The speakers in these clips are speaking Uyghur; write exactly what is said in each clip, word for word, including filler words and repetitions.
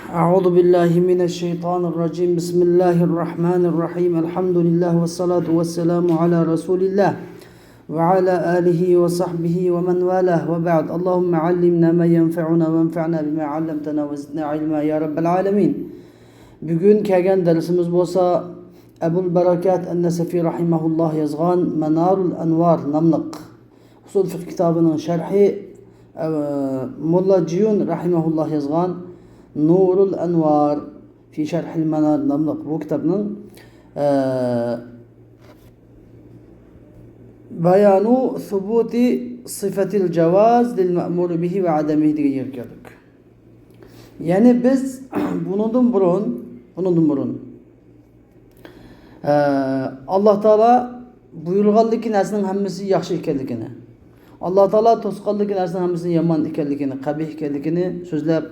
أعوذ بالله من الشيطان الرجيم. بسم الله الرحمن الرحيم. الحمد لله والصلاة والسلام على رسول الله وعلى آله وصحبه ومن والاه وبعد. اللهم علمنا ما ينفعنا وانفعنا بما علمتنا وزدنا علما يا رب العالمين. بۈگۈن كەلگەن دەرسىمىز بولسا ئەبۇل بەرىكات ئەن-نەسەفى رەھىمەھۇللاھ يازغان مانارۇل ئەنۋار ناملىق ئۇسۇل فىقھ كىتابىنىڭ شەرھى، ئە، موللا جىيۇن رەھىمەھۇللاھ يازغان نۇرۇل ئەنۋار فى شەرھىل مانار ناملىق بۇ كىتابنىڭ، ئە، بايانۇ سۇبۇتى سىفەتىل جاۋاز لىل مەئمۇرى بىھى ۋە ئادەمىھى دېگەن يەرگە كەلدۇق. يەنى بىز بۇنىڭدىن بۇرۇن، بۇنىڭدىن بۇرۇن، ئە، ئاللا تائالا بۇيرۇغانلىكى نەرسىنىڭ ھەممىسى ياخشى ئىكەنلىكىنى، ئاللا تائالا توسقانلىكى نەرسىنىڭ ھەممىسى يامان ئىكەنلىكىنى، قەبىھ ئىكەنلىكىنى سۆزلەپ،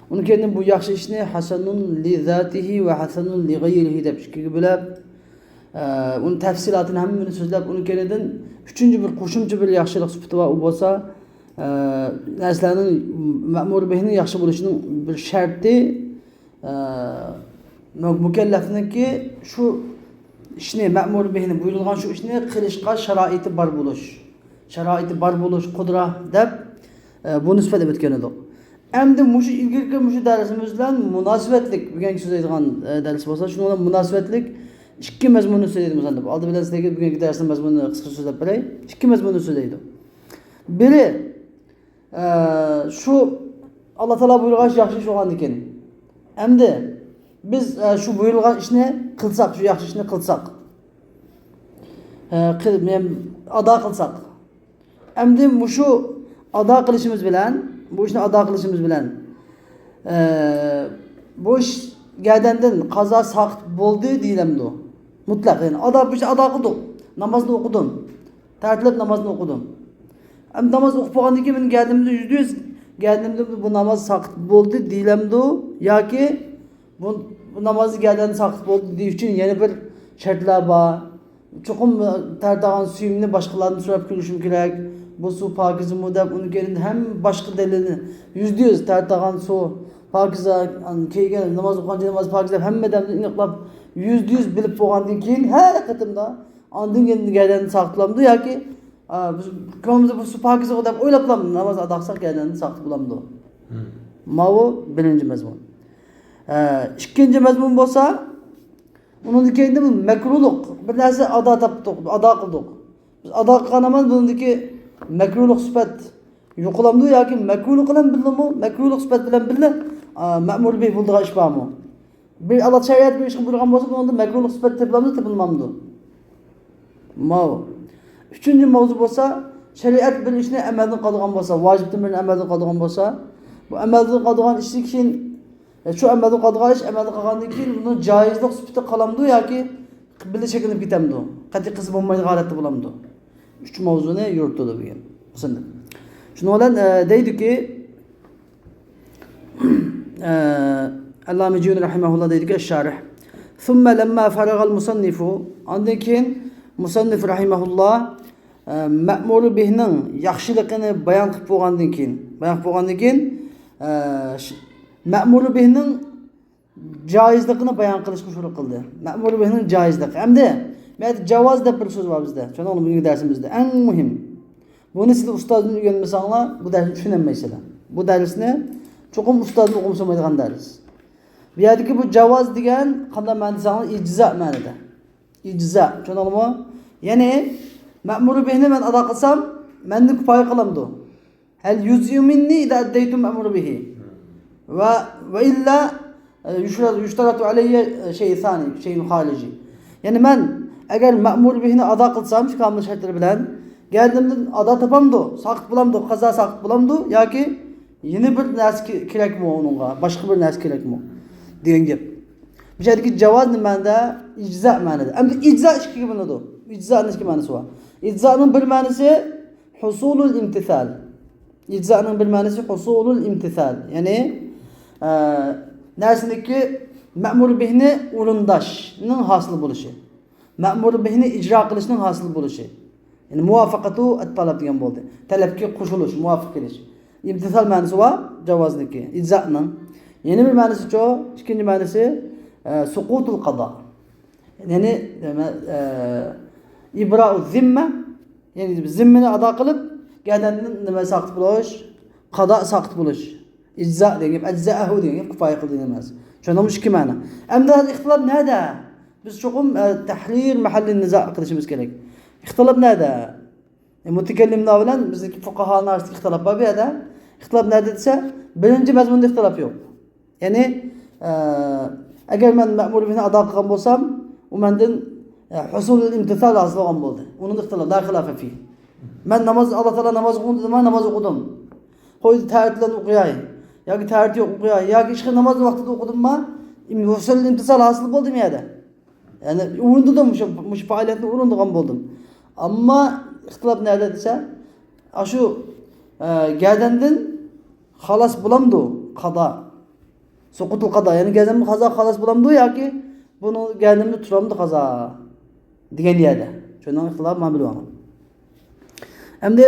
ئۇنىڭ كەينىدىن بۇ ياخشى ئىشنى ھەسەنۇن لى زاتىھى ۋە ھەسەنۇن لى غەيرىھى دەپ ئىككىگە بۆلۈپ، ئە، ئۇنىڭ تەپسىلاتىنى ھەممىنى سۆزلەپ، ئۇنىڭ كەينىدىن ئۈچىنچى بىر قوشۇمچە بىر ياخشىلىق سۈپىتى بار، ئۇ بولسا، ئە، نەرسىلەرنىڭ مەئمۇر بىھنىڭ ياخشى بولۇشىنىڭ بىر شەرتى، ئە، مۇ-، مۇكەللەفنىڭكى شۇ ئىشنى، مەئمۇر بىھنى بۇيرۇلغان شۇ ئىشنى قىلىشقا شارائىتى بار بولۇش، شارائىتى بار بولۇش، قۇدرا دەپ، ئە، بۇنى سۈپەتلەپ ئۆتكەن ئىدۇق. ئەمدى مۇشۇ ئىلگىرىكى مۇشۇ دەرسىمىز بىلەن مۇناسىۋەتلىك، بۈگۈنكى سۆزلەيدىغان، ئە، دەرس بولسا، شۇنىڭ بىلەن مۇناسىۋەتلىك ئىككى مەزمۇننى سۆزلەيدۇ. مۇسەننىپ ئالدى بىلەن سىلەرگە بۈگۈنكى دەرسنىڭ مەزمۇنىنى قىسقىچە سۆزلەپ بېرەي. ئىككى مەزمۇننى سۆزلەيدۇ. بىرى، ئە، شۇ ئاللا تائالا بۇيرۇغان ئىش ياخشى ئىش بولغاندىكىن، ئەمدى بىز، ئە، شۇ بۇيرۇلغان ئىشنى قىلساق، شۇ ياخشى ئىشنى قىلساق، ئە، قىل-، مەن ئادا قىلساق، ئەمدى مۇشۇ ئادا قىلىشىمىز بىلەن، بۇ ئىشنى ئادا قىلىشىمىز بىلەن، ئە، بۇ ئىش گەدەندىن قازا ساقىت بولدى دېيىلەمدۇ؟ مۇتلەق، يەنى ئادا، بۇ ئىشنى ئادا قىلدۇق. نامازنى ئوقۇدۇم. تەرتىپلەپ نامازنى ئوقۇدۇم. ئەمدى ناماز ئوقۇپ بولغاندىن كېيىن مېنىڭ گەدىنىمدىن يۈزدە يۈز، گەدىنىمدىن بۇ ناماز ساقىت بولدى دېيىلەمدۇ؟ ياكى بۇ، بۇ نامازنى گەدەندىن ساقىت بولدى دېيىش ئۈچۈن يەنە بىر شەرتلەر بار. چوقۇم تارتىدىغان سۈيۈمنى باشقىلاردىن سوراپ كۆرۈشۈم كېرەك. بۇ سۇ پاكىزمۇ دەپ، ئۇنىڭ كەينىدىن ھەممە باشقا دەلىلنى، يۈزدە يۈز تارتىدىغان سۇ پاكىزە، كېيىن ناماز ئوقۇغان ناماز پاكىزە دەپ ھەممە ئادەمدىن ئېنىقلاپ، يۈزدە يۈز بىلىپ بولغاندىن كېيىن ھەر قېتىمدا ئاندىن كېيىن گەدەننى ساقىت بولامدۇ ياكى، ئا، بىز كۆڭلىمىزدە بۇ سۇ پاكىزە دەپ ئويلاپلا ناماز ئادا قىلساق گەدەننى ساقىت بولامدۇ؟ ماۋۇ بىرىنچى مەزمۇن. ئە، ئىككىنچى مەزمۇن بولسا، ئۇنىڭدىن كېيىن بۇ مەكرۇلۇق، بىر نەرسە ئادا تاپتۇق، ئادا قىلدۇق. بىز ئادا قىلغان ناماز بۇنىڭدىكى مەكرۇلۇق سۈپەت يوقىلامدۇ ياكى مەكرۇلۇق بىلەن بىللىمۇ، مەكرۇلۇق سۈپەت بىلەن بىللە، ئا، مەمۇر بىھ بولىدىغان ئىش بارمۇ؟ بىر ئاللا شەرىئەت بىر ئىشقا بۇيرۇغان بولسا، بۇنىڭدا مەكرۇلۇق سۈپەت تېپىلامدۇ، تېپىلمامدۇ؟ ماۋۇ. ئۈچىنچى مەۋزۇ بولسا، شەرىئەت بىر ئىشنى ئەمەلدىن قالدۇرغان بولسا، ۋاجىپتىن بىرىنى ئەمەلدىن قالدۇرغان بولسا، بۇ ئەمەلدىن قالدۇرغان ئىشتىن كېيىن، ئە، شۇ ئەمەلدىن قالدۇرغان ئىش ئەمەلدىن قالغاندىن كېيىن ئۇنىڭ جايىزلىق سۈپىتى قالامدۇ ياكى بىللە چەكلىنىپ كېتەمدۇ؟ قەتئىي قىلسا بولمايدىغان ھالەتتە بولامدۇ؟ ئۈچ مەۋزۇنى يورۇتىدۇ بۈگۈن. شۇنىڭ بىلەن، ئە، دەيدۇكى، ئە، ئەللامە جىيۇنى رەھىمەھۇللا دەيدۇكى، ئەششارىھ. ثم لما فرغ المصنف، ئاندىن كېيىن مۇسەننىف رەھىمەھۇللا، ئە، مەمۇر بىھنىڭ ياخشىلىقىنى بايان قىلىپ بولغاندىن كېيىن، بايان قىلىپ بولغاندىن كېيىن، ئە، ش-، مەمۇر بىھنىڭ جايىزلىقىنى بايان قىلىشقا شۇرۇ قىلدى. مەمۇر بىھنىڭ جايىزلىقى. ئەمدى بۇ يەردە جاۋاز دەپ بىر سۆز بار بىزدە. چۈشەندىڭلارمۇ؟ بۈگۈنكى دەرسىمىزدە ئەڭ مۇھىم. بۇنى سىز ئۇستازدىن ئۆگەنمىسەڭلار، بۇ دەرسنى چۈشىنەلمەيسىلەر. بۇ دەرسنى چوقۇم ئۇستازدىن ئوقۇمىسا بولمايدىغان دەرس. بۇ يەردىكى بۇ جاۋاز دېگەن قانداق مەنە دېسەڭلار، ئىجزا مەنىدە. ئىجزا. چۈشەندىڭلارمۇ؟ يەنى مەمۇر بىھنى مەن ئادا قىلسام، مەندىن كۇپايە قىلامدۇ؟ هل يجزئ مني إذا أديت المأمور به؟ و، وإلا، يشترط، يشترط علي شيء ثاني، شيء خارجي. يەنى مەن ئەگەر مەمۇر بىھنى ئادا قىلسام، شۇ كامىل شەرتلىرى بىلەن، گەدىنىمدىن ئادا تاپامدۇ، ساقىت بولامدۇ، قازا ساقىت بولامدۇ ياكى يەنە بىر نەرسە كې-، كېرەكمۇ ئۇنىڭغا، باشقا بىر نەرسە كېرەكمۇ دېگەن گەپ. بۇ يەردىكى جاۋاز نېمە مەنىدە؟ ئىجزا مەنىدە. ئەمدى ئىجزا ئىككىگە بۆلۈنىدۇ. ئىجزانىڭ ئىككى مەنىسى بار. ئىجزانىڭ بىر مەنىسى حصول الامتثال. ئىجزانىڭ بىر مەنىسى حصول الامتثال. يەنى، ئە، نەرسىنىڭكى مەمۇر بىھنى ئورۇنداشنىڭ ھاسىل بولۇشى. مەمۇر بىھنى ئىجرا قىلىشنىڭ ھاسىل بولۇشى. يەنى مۇۋافەقەتۇ ئەتتەلەب دېگەن بولدى. تەلەپكە قوشۇلۇش، مۇۋاپىق كېلىش. ئىمتىسال مەنىسى بار جاۋازنىڭكى، ئىجزانىڭ. يەنە بىر مەنىسىچۇ، ئىككىنچى مەنىسى، ئە، سۇقۇتۇل قازا. يەنى، نېمە، ئە، ئىبراءۇ زىممە، يەنى زىممىنى ئادا قىلىپ، گەدەندىن نېمە ساقىت بولۇش، قازا ساقىت بولۇش. ئىجزا دېگەن گەپ، ئەجزەئەھۇ دېگەن گەپ، كۇپايە قىلدى دېگەن مەنىسى. چۈشەندىڭمۇ؟ ئىككى مەنە. ئەمدى ھازىر ئىختىلاپ نەدە؟ بىز چوقۇم، ئە، تەھرىر مەھەللى نىزا قىلىشىمىز كېرەك. ئىختىلاپ نەدە؟ ئە، مۇتەكەللىملار بىلەن بىزنىڭكى فۇقاھانىڭ ئارىسىدا ئىختىلاپ بار بۇ يەردە. ئىختىلاپ نەدە دېسە، بىرىنچى مەزمۇندا ئىختىلاپ يوق. يەنى، ئە، ئەگەر مەن مەمۇر بىھنى ئادا قىلغان بولسام، ئۇ مەندىن، ئە، ھۇسۇلۇل ئىمتىسال ھاسىل بولغان بولدى. ئۇنىڭدا ئىختىلاپ، لا خىلاف فى. مەن ناماز، ئاللا تائالا ناماز ئوقۇڭ دېدىما، ناماز ئوقۇدۇم. قويدى تەھارەت بىلەن ئوقۇياي. ياكى تەھارىتى يوق ئوقۇياي. ياكى ئىشقىلىپ نامازنى ۋاقتىدا ئوقۇدۇمما، ھۇسۇلۇل ئىمتىسال ھاسىل بولدىمۇ يەردە؟ يەنى ئورۇندىدىم، مۇشۇ، مۇشۇ پائالىيەتنى ئورۇندىغان بولدۇم. ئەمما ئىختىلاپ نەدە دېسە، ئاشۇ، ئە، گەدەندىن خالاس بولامدۇ قازا؟ سۇقۇتۇل قازا، يەنى گەدەندىن قازا خالاس بولامدۇ ياكى بۇنىڭ گەدىنىدە تۇرامدۇ قازا دېگەن يەردە. شۇنىڭ ئىختىلاپى مانا بىلىۋالىڭ. ئەمدى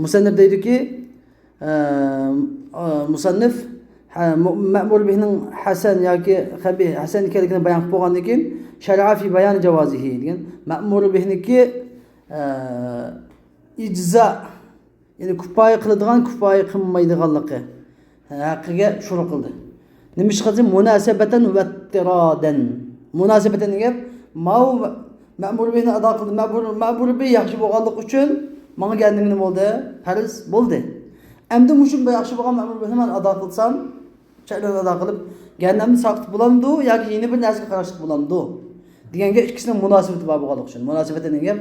مۇسەننىپ دەيدۇكى، ئە، ئە، مۇسەننىپ، ھە، مۇ-، مەمۇر بىھنىڭ ھەسەن ياكى قەبىھ، ھەسەن ئىكەنلىكىنى بايان قىلىپ بولغاندىن كېيىن، شەرئە فى بايان جاۋازىھى دېگەن، مەمۇر بىھنىڭكى، ئە، ئىجزا، يەنى كۇپايە قىلىدىغان، كۇپايە قىلمايدىغانلىقى ھەققىگە شۇرۇ قىلدى. نېمە ئىش قىلدى؟ مۇناسىۋەتەن ۋەتتىرادەن. مۇناسىۋەتەن دېگەن گەپ، ماۋۇ مەمۇر بىھنى ئادا قىلدى. مەمۇر، مەمۇر بىھ ياخشى بولغانلىقى ئۈچۈن ماڭا گەدىنىم نېمە بولدى؟ پەرز بولدى. ئەمدى مۇشۇ ياخشى بولغان مەمۇر بىھنى مەن ئادا قىلسام، شەرتلەرنى ئادا قىلىپ، گەدىنىمدىن ساقىت بولامدۇ ياكى يەنە بىر نەرسىگە قاراشلىق بولامدۇ دېگەن گەپ، ئىككىسىنىڭ مۇناسىۋىتى بار بولغانلىقى ئۈچۈن. مۇناسىۋەت دېگەن گەپ،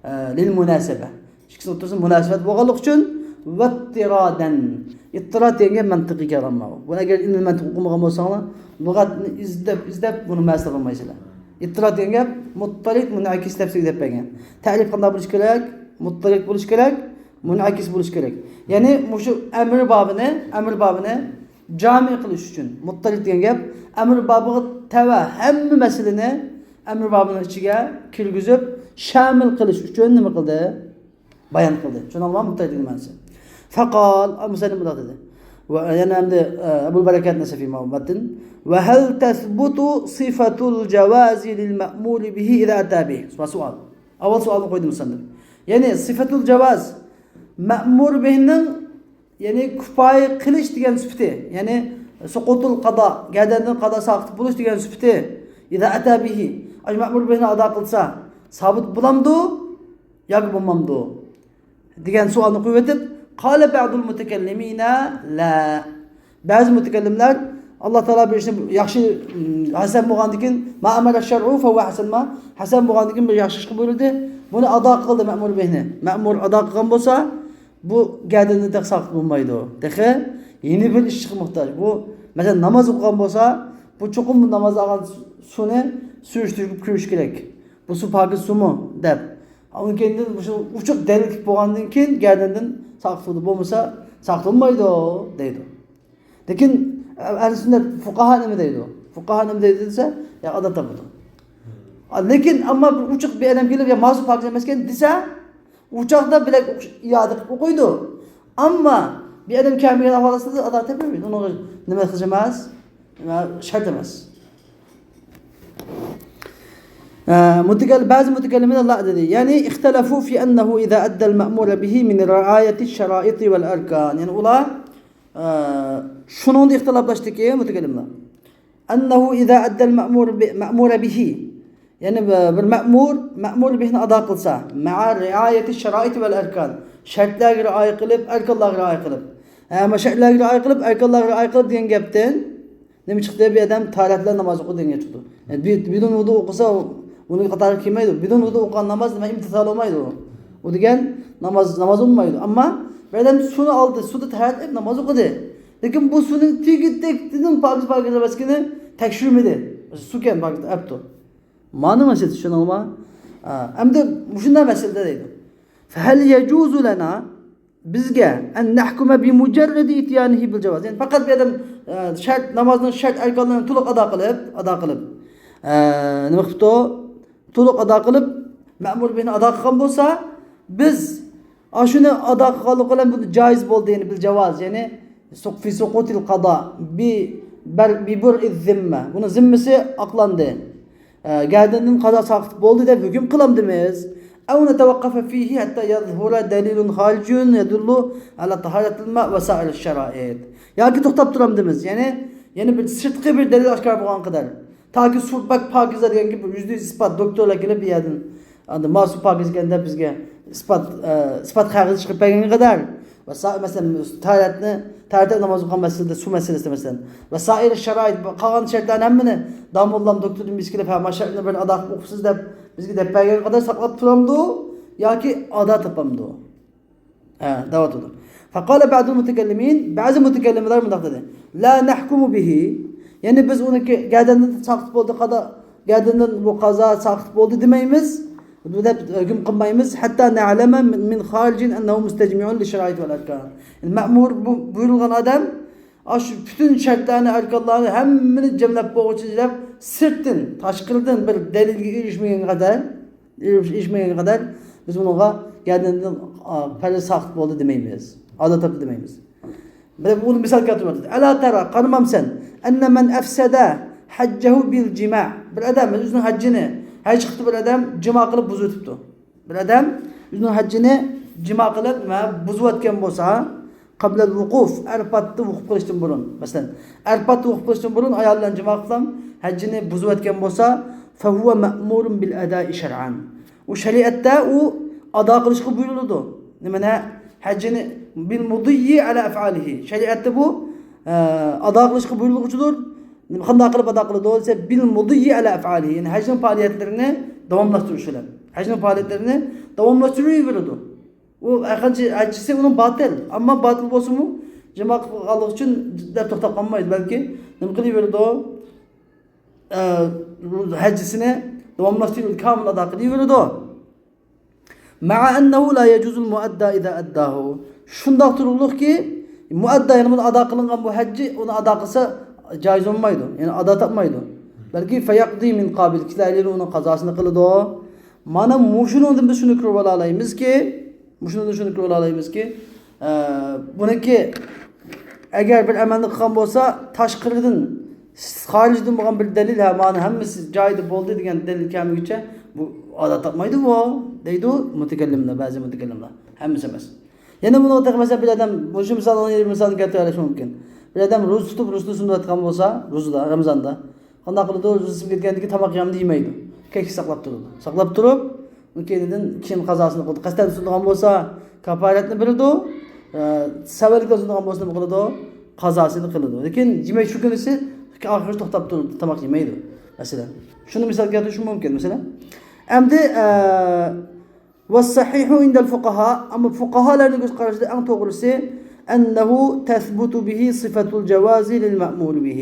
ئە، لىل مۇناسىۋە. ئىككىسىنىڭ ئوتتۇرىسىدا مۇناسىۋەت بولغانلىقى ئۈچۈن، ۋەتتىرادەن. ئىتتىراد دېگەن گەپ مەنتىقىي كالام بۇ. بۇنى ئەگەر ئىلمىي مەنتىق ئوقۇمىغان بولساڭلار، لۇغەتنى ئىزدەپ، ئىزدەپ بۇنى مەسىلە قىلمايسىلەر. ئىتتىراد دېگەن گەپ مۇتتەرىد، مۇنئەكىس دەپ سۆزلەپ بەرگەن. تەرىپ قانداق بولۇشى كېرەك؟ مۇتتەرىد بولۇشى كېرەك، مۇنئەكىس بولۇشى كېرەك. يەنى مۇشۇ ئەمر بابىنى، ئەمر بابىنى جامى قىلىش ئۈچۈن، مۇتتەرىد دېگەن گەپ، ئەمر بابىغا تەۋە ھەممە مەسىلىنى ئەمر بابىنىڭ ئىچىگە كىرگۈزۈپ، شامىل قىلىش ئۈچۈن نېمە قىلدى؟ بايان قىلدى. شۇنىڭغا مۇتتەرىد دېگەن مەنىسى. فەقال، مۇسەننىپ مۇنداق دېدى. ۋە يەنە ئەمدى، ئە، ئەبۇل بەرەكەت نەسەفى مەتن. ۋە ھەل تەسبۇتۇ سىفەتۇل جاۋازى لىل مەمۇرى بىھى ئىزا ئەتا بىھ؟ سوئال. ئاۋۋال سوئالنى قويدى مۇسەننىپ. يەنى سىفەتۇل جاۋاز، مەمۇر بىھنىڭ يەنى كۇپايە قىلىش دېگەن سۈپىتى، يەنى سۇقۇتۇل قازا، گەدەندىن قازا ساقىت بولۇش دېگەن سۈپىتى، ئىزا ئەتا بىھى، ئاشۇ مەمۇر بىھنى ئادا قىلسا، سابىت بولامدۇ ياكى بولمامدۇ دېگەن سوئالنى قويۇۋېتىپ، قالە بەزۇل مۇتەكەللىمىنە لا. بەزى مۇتەكەللىملەر، ئاللا تائالا بىر ئىشنى ياخشى، ھەسەن بولغاندىن كېيىن، ما ئەمەرە شەرئۇ فەھۇۋە ھەسەن، ما، ھەسەن بولغاندىن كېيىن بىر ياخشى ئىشقا بۇيرۇدى، بۇنى ئادا قىلدى مەمۇر بىھنى. مەمۇر ئادا قىلغان بولسا، بۇ گەدىنى تېخى ساقىت بولمايدۇ. تېخى يەنە بىر ئىشقا موھتاج. بۇ، مەسىلەن، ناماز ئوقۇغان بولسا، بۇ چوقۇم بۇ ناماز ئالغان سۇنى سۈرۈشتۈرۈپ كۆرۈش كېرەك. بۇ سۇ پاكىز سۇمۇ دەپ. ئۇنىڭ كېيىندىن مۇشۇ ئوچۇق دەلىل كېلىپ بولغاندىن كېيىن گەدىنىدىن ساقىت بولىدۇ. بولمىسا ساقىت بولمايدۇ دەيدۇ. لېكىن ئەھلى سۈننەت فۇقاھا نېمە دەيدۇ؟ فۇقاھا نېمە دەيدۇ دېسە، يا ئادا تاپىدۇ. لېكىن ئەمما بىر ئوچۇق بىر ئادەم كېلىپ، يا ما سۇ پاكىز ئەمەسكەن دېسە، ئۇ چاغدا بىلەك ئوقۇش، ئىئادە قىلىپ ئوقۇيدۇ. ئەمما بىر ئادەم كەلمىگەن ئەھۋال ئاستىدا ئادا تېپىلمەيدۇ. ئۇنىڭغا نېمە قىلىش ئەمەس؟ نېمە، شەرت ئەمەس. ئە، مۇتەكەل-، بەزى مۇتەكەللىملەر لا دېدى. يەنى، اختلفوا في أنه إذا أدى المأمور به من رعاية الشرائط والأركان. يەنى ئۇلار، ئە، شۇنىڭدا ئىختىلاپلاشتىكى مۇتەكەللىملەر. أنه إذا أدى المأمور ب-، مأمور به. يەنى بىر مەمۇر، مەمۇر بىھنى ئادا قىلسا، مع رعاية الشرائط والأركان. شەرتلەرگە رىئايە قىلىپ، ئەركانلارغا رىئايە قىلىپ. ھە، ما شەرتلەرگە رىئايە قىلىپ، ئەركانلارغا رىئايە قىلىپ دېگەن گەپتىن نېمە چىقتى؟ بۇ ئادەم تاھارەت بىلەن ناماز ئوقۇدى دېگەن گەپ چىقتى. يەنى بى-، بىدۇن ۋۇدۇ ئوقۇسا، ئۇنىڭ قاتارىغا كىرمەيدۇ. بىدۇن ۋۇدۇ ئوقۇغان ناماز نېمە ئىمتىسال بولمايدۇ. ئۇ دېگەن ناماز، ناماز بولمايدۇ. ئەمما بىر ئادەم سۇنى ئالدى، سۇدا تاھارەت ئېلىپ ناماز ئوقۇدى. لېكىن بۇ سۇنىڭ تېگى تەكتىدىن پاكىز، پاكىز ئەمەسلىكىنى تەكشۈرمىدى. سۇكەن پاكىز ئەپتۇ. مانا مەسىلە، چۈشەندىڭىزمۇ؟ ئا، ئەمدى مۇشۇنداق مەسىلىدە دەيدۇ. فهل يجوز لنا، بىزگە، أن نحكم بمجرد إتيانه بالجواز. يەنى پەقەت بۇ ئادەم، ئە، شەرت، نامازنىڭ شەرت ئەركانلىرىنى تولۇق ئادا قىلىپ، ئادا قىلىپ، ئە، نېمە قىپتۇ؟ تولۇق ئادا قىلىپ، مەمۇر بىھنى ئادا قىلغان بولسا، بىز ئاشۇنى ئادا قىلغانلىقى بىلەن بۇ جايىز بولدى، يەنى بىل جاۋاز، يەنى في سقوط القضاء ببرء الذمة. بۇنىڭ زىممىسى ئاقلاندى. ئە، گەردىنىدىن قازا ساقىت بولدى دەپ ھۆكۈم قىلامدىمىز؟ أو نتوقف فيه حتى يظهر دليل خارجي يدل على طهارة الماء وسائر الشرائط. ياكى توختاپ تۇرامدىمىز؟ يەنى، يەنە بىر سىرتقى بىر دەلىل ئاشكارا بولغان قەدەر. تاكى سۇ بەك پاكىزە دېگەن گەپ يۈزدە يۈز ئىسپات، دوكتورلار كېلىپ بۇ يەردىن ئاندىن ما سۇ پاكىز ئىكەن دەپ بىزگە ئىسپات، ئە، ئىسپات قەغىزى چىقىرىپ بەرگەنگە قەدەر. ۋە سا-، مەسىلەن، تەھارەتنى، تەھارەت ناماز ئوقۇغان مەسىلىدە، سۇ مەسىلىسىدە مەسىلەن. ۋە سائىر شارائىت، قالغان شەرتلەرنى ھەممىنى داموللام، دوكتوردىن بىز كېلىپ، ھە، ما شەرتنى بىر ئادا قىلىپ ئوقۇپسىز دەپ بىزگە دەپ بەرگەنگە قەدەر ساقلاپ تۇرامدۇ ياكى ئادا تاپامدۇ؟ ھە، دەۋاتىدۇ. فقال بعض المتكلمين، بەزى مۇتەكەللىملەر مۇنداق دېدى. لا نحكم به. يەنى بىز ئۇنى گەردەندىن ساقىت بولدى، قازا، گەردىنىدىن بۇ قازا ساقىت بولدى دېمەيمىز. بۇ دەپ ھۆكۈم قىلمايمىز. حتى نعلم من خارج أنه مستجمع للشرائط والأركان. يەنى مەمۇر بۇ، بۇيرۇلغان ئادەم ئاشۇ پۈتۈن شەرتلەرنى، ئەركانلارنى ھەممىنى جەملەپ بولغۇچە دەپ سىرتتىن، تاشقىرىدىن بىر دەلىلگە ئېرىشمىگەنگە قەدەر، ئېرىش-، ئېرىشمىگەنگە قەدەر بىز بۇنىڭغا گەردىنىدىن، ئا، پەرز ساقىت بولدى دېمەيمىز. ئادا تاپتى دېمەيمىز. بىر بۇنى مىسال كەلتۈرۈۋاتىدۇ. ألا ترى، قارىمامسەن؟ أن من أفسد حجه بالجماع. بىر ئادەم ئۆزىنىڭ ھەججىنى، ھەج قىپتۇ بىر ئادەم، جىما قىلىپ بۇزۇۋېتىپتۇ. بىر ئادەم ئۆزىنىڭ ھەججىنى جىما قىلىپ ۋە بۇزۇۋەتكەن بولسا، قبل الوقوف، ئەرپاتتا ۋۇقۇپ قىلىشتىن بۇرۇن، مەسىلەن، ئەرپاتتا ۋۇقۇپ قىلىشتىن بۇرۇن ئايال بىلەن جىما قىلسام، ھەججىنى بۇزۇۋەتكەن بولسا، فهو مأمور بالأداء شرعا. ئۇ شەرىئەتتە ئۇ ئادا قىلىشقا بۇيرۇلىدۇ. نېمىنى؟ حجني بالمضي على أفعاله. شەرىئەتتە بۇ، ئە، ئادا قىلىشقا بۇيرۇلغۇچىدۇر. قانداق قىلىپ ئادا قىلىدۇ دېسە، بالمضي على أفعاله. يەنى ھەجنىڭ پائالىيەتلىرىنى داۋاملاشتۇرۇش بىلەن. ھەجنىڭ پائالىيەتلىرىنى داۋاملاشتۇرۇۋېرىدۇ. ئۇ ھەرقانچە ھەججىسى ئۇنىڭ باتىل. ئەمما باتىل بولسىمۇ، جىما قىلغانلىقى ئۈچۈن دەپ توختاپ قالمايدۇ. بەلكى نېمە قىلىۋېرىدۇ؟ ئە، ھەججىسىنى داۋاملاشتۇرۇۋېرىدۇ، كامىل ئادا قىلىۋېرىدۇ. مع أنه لا يجوز المؤدى إذا أداه. شۇنداق تۇرۇقلۇقكى، مۇئەددا، يەنى بۇنى ئادا قىلىنغان بۇ ھەججى، ئۇنى ئادا قىلسا جايىز بولمايدۇ، يەنى ئادا تاپمايدۇ. بەلكى فيقضي من قبل، كېلەيلى ئۇنىڭ قازاسىنى قىلىدۇ. مانا مۇشۇنىڭدىن بىز شۇنى كۆرۈۋالالايمىزكى، مۇشۇنىڭدىن شۇنى كۆرۈۋالالايمىزكى، ئە، بۇنىڭكى ئەگەر بىر ئەمەلنى قىلغان بولسا، تاشقىرىدىن، خارىجدىن بولغان بىر دەلىل، ھە، مانا ھەممىسى جايىدا بولدى دېگەن دەلىل كەلمىگۈچە بۇ ئادا تاپمايدۇ بۇ، دەيدۇ مۇتەكەللىملەر، بەزى مۇتەكەللىملەر. ھەممىسى ئەمەس. يەنە بۇنىڭغا تېخى مەسىلەن بىر ئادەم، مۇشۇ مىسالنىڭ يەنە بىر مىسالىنى كەلتۈرۈۋېلىش مۇمكىن. بىر ئادەم روزا تۇتۇپ، روزىنى سۇندۇرۇۋاتقان بولسا، روزىدا، رامىزاندا، قانداق قىلىدۇ؟ روزىسى كەتكەندىن كېيىن تاماق يەمدى يېمەيدۇ. كەچكە ساقلاپ تۇرىدۇ. ساقلاپ تۇرۇپ، كېيىندىن كېيىن قازاسىنى قىلىدۇ. قەستەن سۇندۇرغان بولسا، كاپارەتنى بېرىدۇ. ئە، سەۋەنلىكتىن سۇندۇرغان بولسا نېمە قىلىدۇ؟ قازاسىنى قىلىدۇ. لېكىن يېمەي شۇ كۈنىسى ئاخىرى توختاپ تۇرىدۇ، تاماق يېمەيدۇ، مەسىلەن. شۇنى مىسال كەلتۈرۈشۈم مۇمكىن، مەسىلەن. ئەمدى، ئە، والصحيح عند الفقهاء، ئەمما فۇقاھالارنىڭ كۆز قارىشىدا ئەڭ توغرىسى، أنه تثبت به صفة الجواز للمأمور به.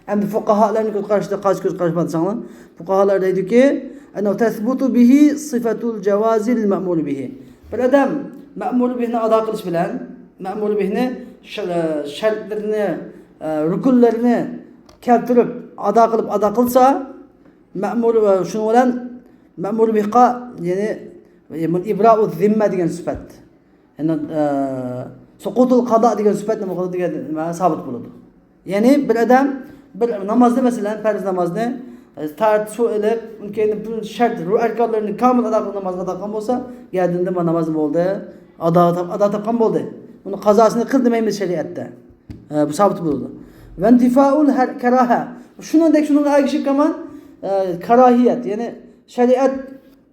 ئەمدى فۇقاھالارنىڭ كۆز قارىشىدا قايسى كۆز قاراش بار دېسەڭلار، فۇقاھالار دەيدۇكى، أنه تثبت به صفة الجواز للمأمور به. بىر ئادەم مەمۇر بىھنى ئادا قىلىش بىلەن، مەمۇر بىھنى شە-، شەرتلىرىنى، ئە، رۇكۇنلىرىنى كەلتۈرۈپ ئادا قىلىپ، ئادا قىلسا، مەمۇر، شۇنىڭ بىلەن مەمۇر بىھقا، يەنى، ئىبراءۇ زىممە دېگەن سۈپەت. يەنى، ئە، سۇقۇتۇل قازا دېگەن سۈپەت نېمە قىلىدۇ دېگەن نېمە سابىت بولىدۇ. يەنى بىر ئادەم بىر نامازنى، مەسىلەن، پەرز نامازنى، ئە، تارت سۇ ئېلىپ، ئۇنىڭ كېيىن بۇ شەرت، رۇ-، ئەركانلىرىنى كامىل ئادا قىلىپ نامازنى ئادا قىلغان بولسا، گەردىنىدە ما ناماز بولدى، ئادا تاپ-، ئادا تاپقان بولدى. بۇنى قازاسىنى قىل دېمەيمىز شەرىئەتتە. ئە، بۇ سابىت بولىدۇ. ۋەنتىفائۇل ھەر-، كاراھە. شۇنىڭدەك شۇنىڭغا ئەگىشىپ كەلگەن، ئە، كاراھىيەت، يەنى شەرىئەت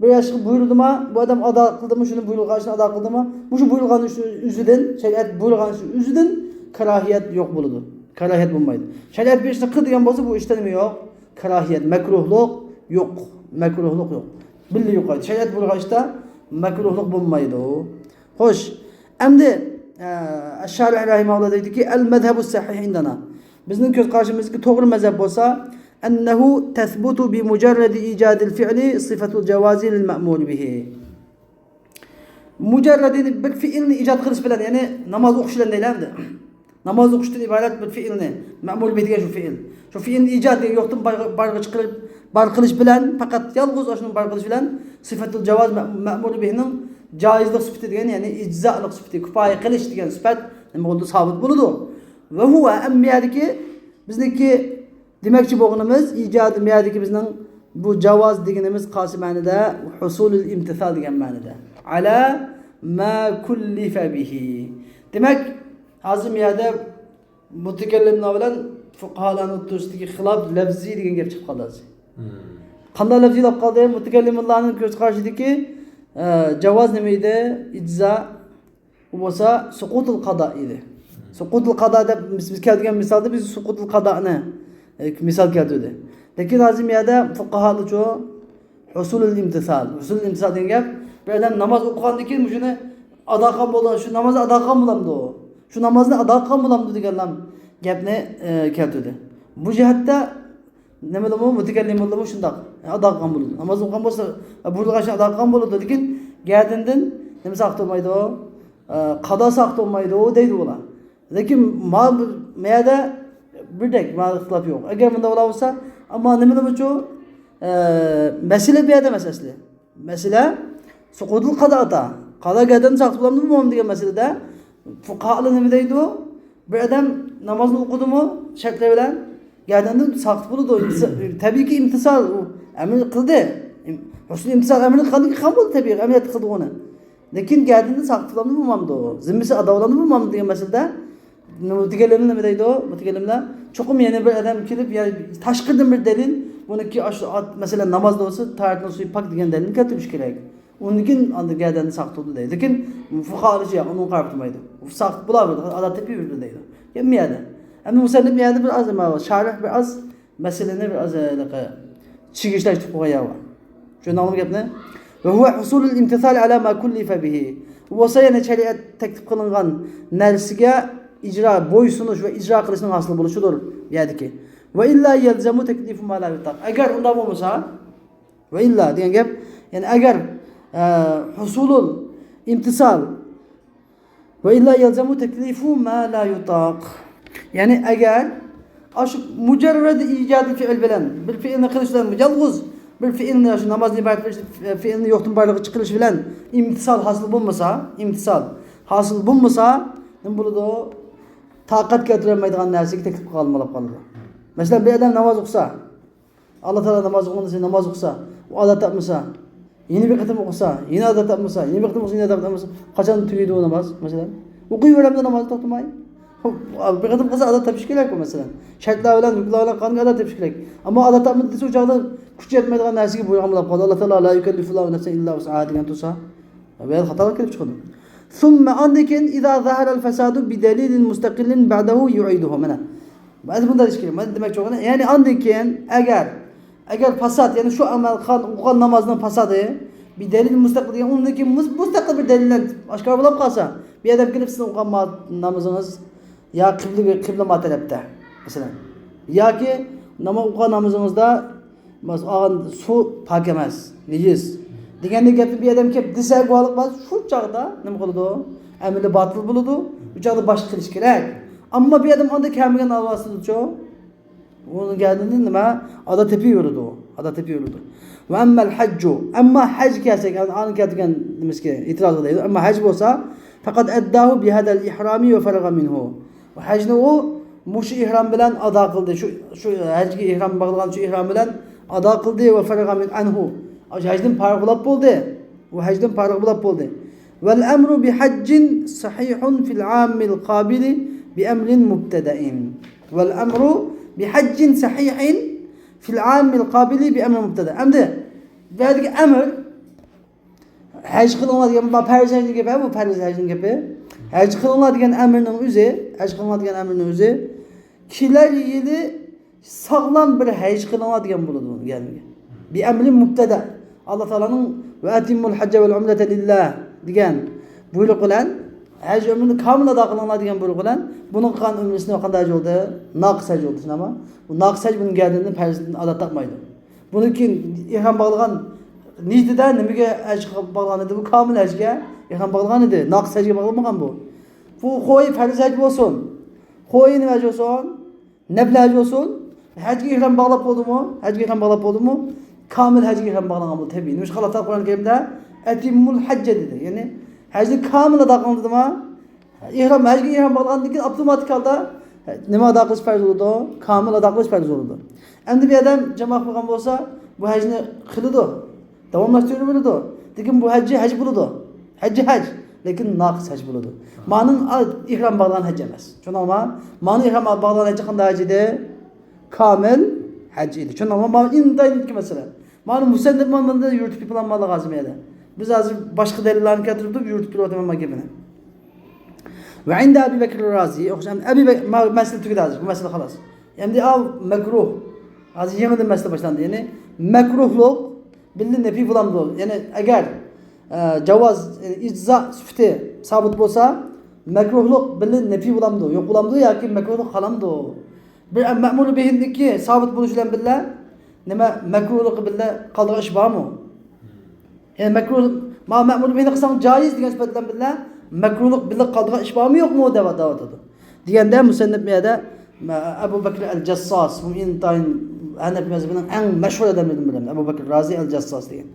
بىر ئىشقا بۇيرۇدىما، بۇ ئادەم ئادا قىلدىمۇ، شۇنى بۇيرۇلغان ئىشنى ئادا قىلدىمۇ، مۇشۇ بۇيرۇلغان ئىشنى ئۆزىدىن، شەرىئەت بۇيرۇلغان ئىشنى ئۆزىدىن كاراھىيەت يوق بولىدۇ. كاراھىيەت بولمايدۇ. شەرىئەت بىر ئىشنى قىل دېگەن بولسا، بۇ ئىشتا نېمە يوق؟ كاراھىيەت، مەكرۇھلۇق يوق. مەكرۇھلۇق يوق. بىللە يوقايدۇ. شەرىئەت بۇيرۇغان ئىشتا مەكرۇھلۇق بولمايدۇ. خوش، ئەمدى، ئە، ئەششارىھ رەھىمەھۇللا دەيدۇكى، المذهب الصحيح عندنا. بىزنىڭ كۆز قارىشىمىزدىكى توغرا مەزھەپ بولسا، أنه تثبت بمجرد إيجاد الفعل صفة الجواز للمأمور به. مۇجەررەدىنى بىر پېئىلنى ئىجاد قىلىش بىلەن، يەنى ناماز ئوقۇش بىلەن دەيلى ئەمدى. ناماز ئوقۇشتىن ئىبارەت بىر پېئىلنى، مەمۇر بىھ دېگەن شۇ پېئىل. شۇ پېئىلنى ئىجاد دېگەن يوقتىن بار-، بارغا چىقىرىپ، بار قىلىش بىلەن، پەقەت يالغۇز ئاشۇنى بار قىلىش بىلەن سىفەتۇل جاۋاز مە-، مەمۇر بىھنىڭ جايىزلىق سۈپىتى دېگەن، يەنى ئىجزالىق سۈپىتى، كۇپايە قىلىش دېگەن سۈپەت نېمە بولىدۇ؟ سابىت بولىدۇ. ۋە ھۇۋە، ئەمما بۇ يەردىكى بىزنىڭكى دېمەكچى بولغىنىمىز، ئىجادى، بۇ يەردىكى بىزنىڭ بۇ جاۋاز دېگىنىمىز قايسى مەنىدە؟ ھۇسۇلۇل ئىمتىسال دېگەن مەنىدە. ئەلا ما كۇللىفە بىھى. دېمەك، ھازىر بۇ يەردە مۇتەكەللىملار بىلەن فۇقاھالارنىڭ ئوتتۇرىسىدىكى خىلاپ لەفزىي دېگەن گەپ چىقىپ قالدى ھازىر. قانداق لەفزىي بولۇپ قالدى؟ مۇتەكەللىملارنىڭ كۆز قارىشىدىكى، ئە، جاۋاز نېمە ئىدى؟ ئىجزا. ئۇ بولسا سۇقۇتۇل قادا ئىدى. سۇقۇتۇل قادا دەپ بىز، بىز كەلتۈرگەن مىسالدا بىز سۇقۇتۇل قادانى، ئە، مىسال كەلتۈردى. لېكىن ھازىر بۇ يەردە فۇقاھالارچۇ ھۇسۇلۇل ئىمتىسال. ھۇسۇلۇل ئىمتىسال دېگەن گەپ، بىر ئادەم ناماز ئوقۇغاندىن كېيىن مۇشۇنى ئادا قىلغان بولىدۇ، شۇ نامازنى ئادا قىلغان بولامدۇ؟ شۇ نامازنى ئادا قىلغان بولامدۇ دېگەن گەپنى، ئە، كەلتۈردى. بۇ جەھەتتە نېمىلىمۇ، مۇتەكەللىملىمۇ شۇنداق. ئادا قىلغان بولىدۇ. ناماز ئوقۇغان بولسا، بۇيرۇلغان ئىشنى ئادا قىلغان بولىدۇ. لېكىن گەدىنىدىن نېمە ساقىت بولمايدۇ؟ ئە، قادا ساقىت بولمايدۇ دەيدۇ ئۇلار. لېكىن ما-، مەيەدە بىردەك، ما ئىختىلاپ يوق. ئەگەر مۇنداق بولسا، ئەمما نېمىلىمۇچۇ؟ ئە، مەسىلە بۇ يەردە ئەمەس ئەسلى. مەسىلە، سۇقۇتۇل قاداتا. قادا گەدىنىدىن ساقىت بولامدۇ، بولمامدۇ دېگەن مەسىلىدە فۇقاھالار نېمە دەيدۇ؟ بىر ئادەم نامازنى ئوقۇدىمۇ شەرتلەر بىلەن، گەدىنىدىن ساقىت بولىدۇ. تەبىئىيكى ئىمتىسال، ئۇ ئەمەل قىلدى. ھۇسنى ئىمتىسال ئەمەلنى قىلغاندىن كېيىن قىلغان بولدى، تەبىئىي ئەمەلىيەتتە قىلدى ئۇنى. لېكىن گەدىنىدىن ساقىت بولامدۇ، بولمامدۇ؟ زىممىسى ئادا بولامدۇ، بولمامدۇ دېگەن مەسىلىدە مۇتەكەللىملەر نېمە دەيدۇ؟ مۇتەكەللىملەر، چوقۇم يەنە بىر ئادەم كېلىپ، يا تاشقىرىدىن بىر دەلىل، بۇنىڭكى ئاشۇ ئات-، مەسىلەن، نامازدا بولسا، تاھارەتنىڭ سۈيى پاك دېگەن دەلىلنى كەلتۈرۈش كېرەك. ئۇندىن كېيىن ئاندىن گەدەننى ساقىت بولىدۇ دەيدۇ. لېكىن فۇقاھالارچە ياق، ئۇنىڭغا قاراپ تۇرمايدۇ. ساقىت بولاۋېرىدۇ، ئادا تېپىۋېرىدۇ دەيدۇ. گەپ مۇ يەردە. ئەمدى مۇسەننىپ مۇ يەردە بىر ئاز، نېمە، شارىھ بىر ئاز مەسىلىنى بىر ئاز، ھېلىقى، چىگىشلەشتۈرۈپ قويغان يەر بار. چۈشەندىڭلارمۇ گەپنى؟ ۋە ھۇۋە ھۇسۇلۇل ئىمتىسالى ئەلا ما كۇللىفە بىھى. بۇ بولسا يەنە شەرىئەت تەكلىپ قىلىنغان نەرسىگە ئىجرا، بويسۇنۇش ۋە ئىجرا قىلىشنىڭ ھاسىل بولۇشىدۇر بۇ يەردىكى. ۋە ئىللا يەلزەمۇ تەكلىفۇ ما لا يۇتاق. ئەگەر ئۇنداق بولمىسا، ۋە ئىللا دېگەن گەپ، يەنى ئەگەر، ئە، ھۇسۇلۇل ئىمتىسال ۋە ئىللا يەلزەمۇ تەكلىفۇ ما لا يۇتاق. يەنى ئەگەر ئاشۇ مۇجەررەد ئىجادى فېئىل بىلەن، بىر فېئىلنى قىلىش بىلەن، يالغۇز بىر فېئىلنى، شۇ نامازنى ئىبادەت قىلىش، فېئىلنى يوقتىن بارلىققا چىقىرىش بىلەن ئىمتىسال ھاسىل بولمىسا، ئىمتىسال ھاسىل بولمىسا، نېمە بولىدۇ؟ تاقەت كەلتۈرەلمەيدىغان نەرسىگە تەكلىپ قىلغان بولۇپ قالىدۇ. مەسىلەن، بىر ئادەم ناماز ئوقۇسا، ئاللا تائالا ناماز ئوقۇغىنى دېسە، ناماز ئوقۇسا، ئۇ ئادا تاپمىسا، يەنە بىر قېتىم ئوقۇسا، يەنە ئادا تاپمىسا، يەنە بىر قېتىم ئوقۇسا، يەنە ئادا تاپمىسا، قاچان تۈگەيدۇ ئۇ ناماز، مەسىلەن؟ ئوقۇيۋېرەمدۇ ناماز توختىماي؟ بىر قېتىم قىلسا، ئادا تېپىش كېرەك ئۇ، مەسىلەن. شەرتلەر بىلەن، رۇكۇنلار بىلەن قىلغاندا ئادا تېپىش كېرەك. ئەمما ئادا تاپمىدى دېسە، ئۇ چاغدا كۈچ يەتمەيدىغان نەرسىگە بۇيرۇغان بولۇپ قالىدۇ. ئاللا تائالا لا يۇكەللىفۇللاھۇ نەفسەن ئىللا ۋۇسئەھا دېگەن تۇرسا، بۇ يەردە خاتالىق كېلىپ چىقىدۇ. ثم، ئاندىن كېيىن، إذا ظهر الفساد بدليل مستقل بعده يعيده. مانا. ئەمدى بۇنداق دېيىش كېرەك. مانا دېمەكچى بولغىنى، يەنى ئاندىن كېيىن ئەگەر، ئەگەر پاسات، يەنى شۇ ئەمەل قىلغان، ئوقۇغان نامازنىڭ پاساتى، بىدەلىل مۇستەقىل دېگەن، ئۇندىن كېيىن مۇس-، مۇستەقىل بىر دەلىل بىلەن ئاشكارا بولۇپ قالسا، بىر ئادەم كېلىپ سىزنىڭ ئوقۇغان ما-، نامىزىڭىز يا قىبلىگە، قىبلە ما تەرەپتە، مەسىلەن، ياكى ناما-، ئوقۇغان نامىزىڭىزدا ماس-، ئالغان سۇ پاك ئەمەس، نىجىس دېگەندەك گەپنى بىر ئادەم كېلىپ دېسە، گۇۋاھلىق بەرسە، شۇ چاغدا نېمە قىلىدۇ؟ ئەمىلى باتىل بولىدۇ. ئۇ چاغدا باشقا قىلىش كېرەك. ئەمما بىر ئادەم ئاندىن كەلمىگەن ھالۋاسىدىچۇ؟ ئۇنىڭ گەدىنىدىن نېمە؟ ئادا تېپىۋېرىدۇ. ئادا تېپىۋېرىدۇ. ۋە ئەممەل ھەججۇ. ئەمما ھەجگە كەلسەك، ئەنە، ئەنە كەلتۈرگەن نېمىسىگە، ئېتىرازغا دەيدۇ. ئەمما ھەج بولسا، فەقەد ئەدداھۇ بىھەدەل ئىھرامى ۋە فەرەغە مىنھۇ. ھەجنى ئۇ مۇشۇ ئېھرام بىلەن ئادا قىلدى. شۇ، شۇ ھەجگە ئېھرام باغلىغان شۇ ئېھرام بىلەن ئادا قىلدى. ۋە فەرەغە مىن ئەنھۇ. ئاشۇ ھەجدىن پارىغ بولاپ بولدى. ئۇ ھەجدىن پارىغ بولاپ بولدى. ۋەل ئەمرۇ بىھەججىن سەھىھۇن فىل ئامىل قابىلى بىئەمرىن مۇبتەدەئىن. ۋەل ئەمرۇ بىھەججىن سەھىھىن فىل ئامىل قابىلى بىئەمرىن مۇبتەدەئىن. ئەمدى بۇ يەردىكى ئەمر، ھەج قىلىڭلار دېگەن، بۇ پەرز ھەجنىڭ گېپى، بۇ پەرز ھەجنىڭ گېپى. ھەج قىلىڭلار دېگەن ئەمرنىڭ ئۆزى، ھەج قىلىڭلار دېگەن ئەمرنىڭ ئۆزى، كېلەر يىلى ساغلام بىر ھەج قىلىڭلار دېگەن بولىدۇ، گەلگەن. بىئەمرى مۇبتەدە. ئاللا تائالانىڭ «ۋە ئەتىممۇل ھەججە ۋەل ئۇمرەتە لىللا» دېگەن بۇيرۇق بىلەن، ھەج ئۆمرىنى كامىل ئادا قىلىڭلار دېگەن بۇيرۇق بىلەن، بۇنىڭ قىلغان ئۆمرىسىنى قانداق ھەج بولدى؟ ناقىس ھەج بولدى، شۇنداقمۇ؟ بۇ ناقىس ھەج بۇنىڭ گەدىنىدىن پەرزىدىن ئادا تاپمايدۇ. بۇنىڭ كېيىن ئېھرام باغلىغان نىيىتىدە نېمىگە ھەج باغلىغان ئىدى؟ بۇ كامىل ھەجگە ئېھرام باغلىغان ئىدى. ناقىس ھەجگە باغلىمىغان بۇ. بۇ خوي پەرز ھەج بولسۇن، خوي نېمە ھەج بولسۇن، نەپلى ھەج بولسۇن، ھەجگە ئېھرام باغلاپ بولدىمۇ؟ ھەجگە ئېھرام باغلاپ بولدىمۇ؟ كامىل ھەجگە ئېھرام باغلىغان بولدى، تەبىئىي. نېمىشقا ئاللا تائالا قۇرئان كەرىمدە «ئەتىممۇل ھەججە» دېدى. يەنى ھەجنى كامىل ئادا قىلىڭ دېدىما؟ ئېھرام، ھەجگە ئېھرام باغلىغاندىن كېيىن ئاپتوماتىك ھالدا نېمە ئادا قىلىش پەرز بولىدۇ؟ كامىل ئادا قىلىش پەرز بولىدۇ. ئەمدى بىر ئادەم جامائەت قىلغان بولسا، بۇ ھەجنى قىلىدۇ، داۋاملاشتۇرۇۋېرىدۇ. لېكىن بۇ ھەججى ھەج بولىدۇ. ھەججى ھەج، لېكىن ناقىس ھەج بولىدۇ. مانىڭ ئا-، ئېھرام باغلىغان ھەج ئەمەس. چۈشەندىڭلارمۇ؟ مانىڭ ئېھرام باغلىغان ھەججى قانداق ھەج ئىدى؟ كامىل ھەج ئىدى. چۈشەندىڭلارمۇ؟ مانا ئىنتايىن ئىككى مەسىلە. مانا مۇسەننىپ مانا بۇنى يۈرۈتۈپ يېپىلالمىغانلىقى لازىم ئەدە. بىز ھازىر باشقا دەلىللارنى كەلتۈرۈپ يۈرۈتۈپ تۇرۇۋاتىمەن مانا گېپىنى. ۋە ئىندە ئەبى بەكر رازى، ئوخشاش، ئەبى بەك-، ما-، مەسىلە تۈگىدى ھازىر، بۇ مەسىلە خالاس. ئەمدى ئاۋ مەكرۇھ. ھازىر يېڭىدىن مەسىلە باشلاندى. يەنى مەكرۇھلۇق بىللە نەپى بولامدۇ؟ يەنى ئەگەر، ئە، جاۋاز، يەنى ئىجزا سۈپىتى سابىت بولسا، مەكرۇھلۇق بىللە نەپى بولامدۇ؟ يوق بولامدۇ ياكى مەكرۇھلۇق قالامدۇ؟ بىر مەمۇر بىھنىڭكى سابىت بولۇشى بىلەن بىللە نېمە مەكرۇھلۇقى بىللە قالىدىغان ئىش بارمۇ؟ يەنى مەكرۇھ، ما مەمۇر بىھنى قىلساڭ جايىز دېگەن سۈپەت بىلەن بىللە مەكرۇھلۇق بىللە قالىدىغان ئىش بارمۇ يوقمۇ دەۋ-، دەۋاتىدۇ. دېگەندە مۇسەننىپ بۇ يەردە، ئە، ئەبۇ بەكر ئەل جەسساس، بۇ ئىنتايىن ھەنەپى مەزھىپىنىڭ ئەڭ مەشھۇر ئادەملىرىدىن بىرى، ئەبۇ بەكر رازى ئەل جەسساس دېگەن.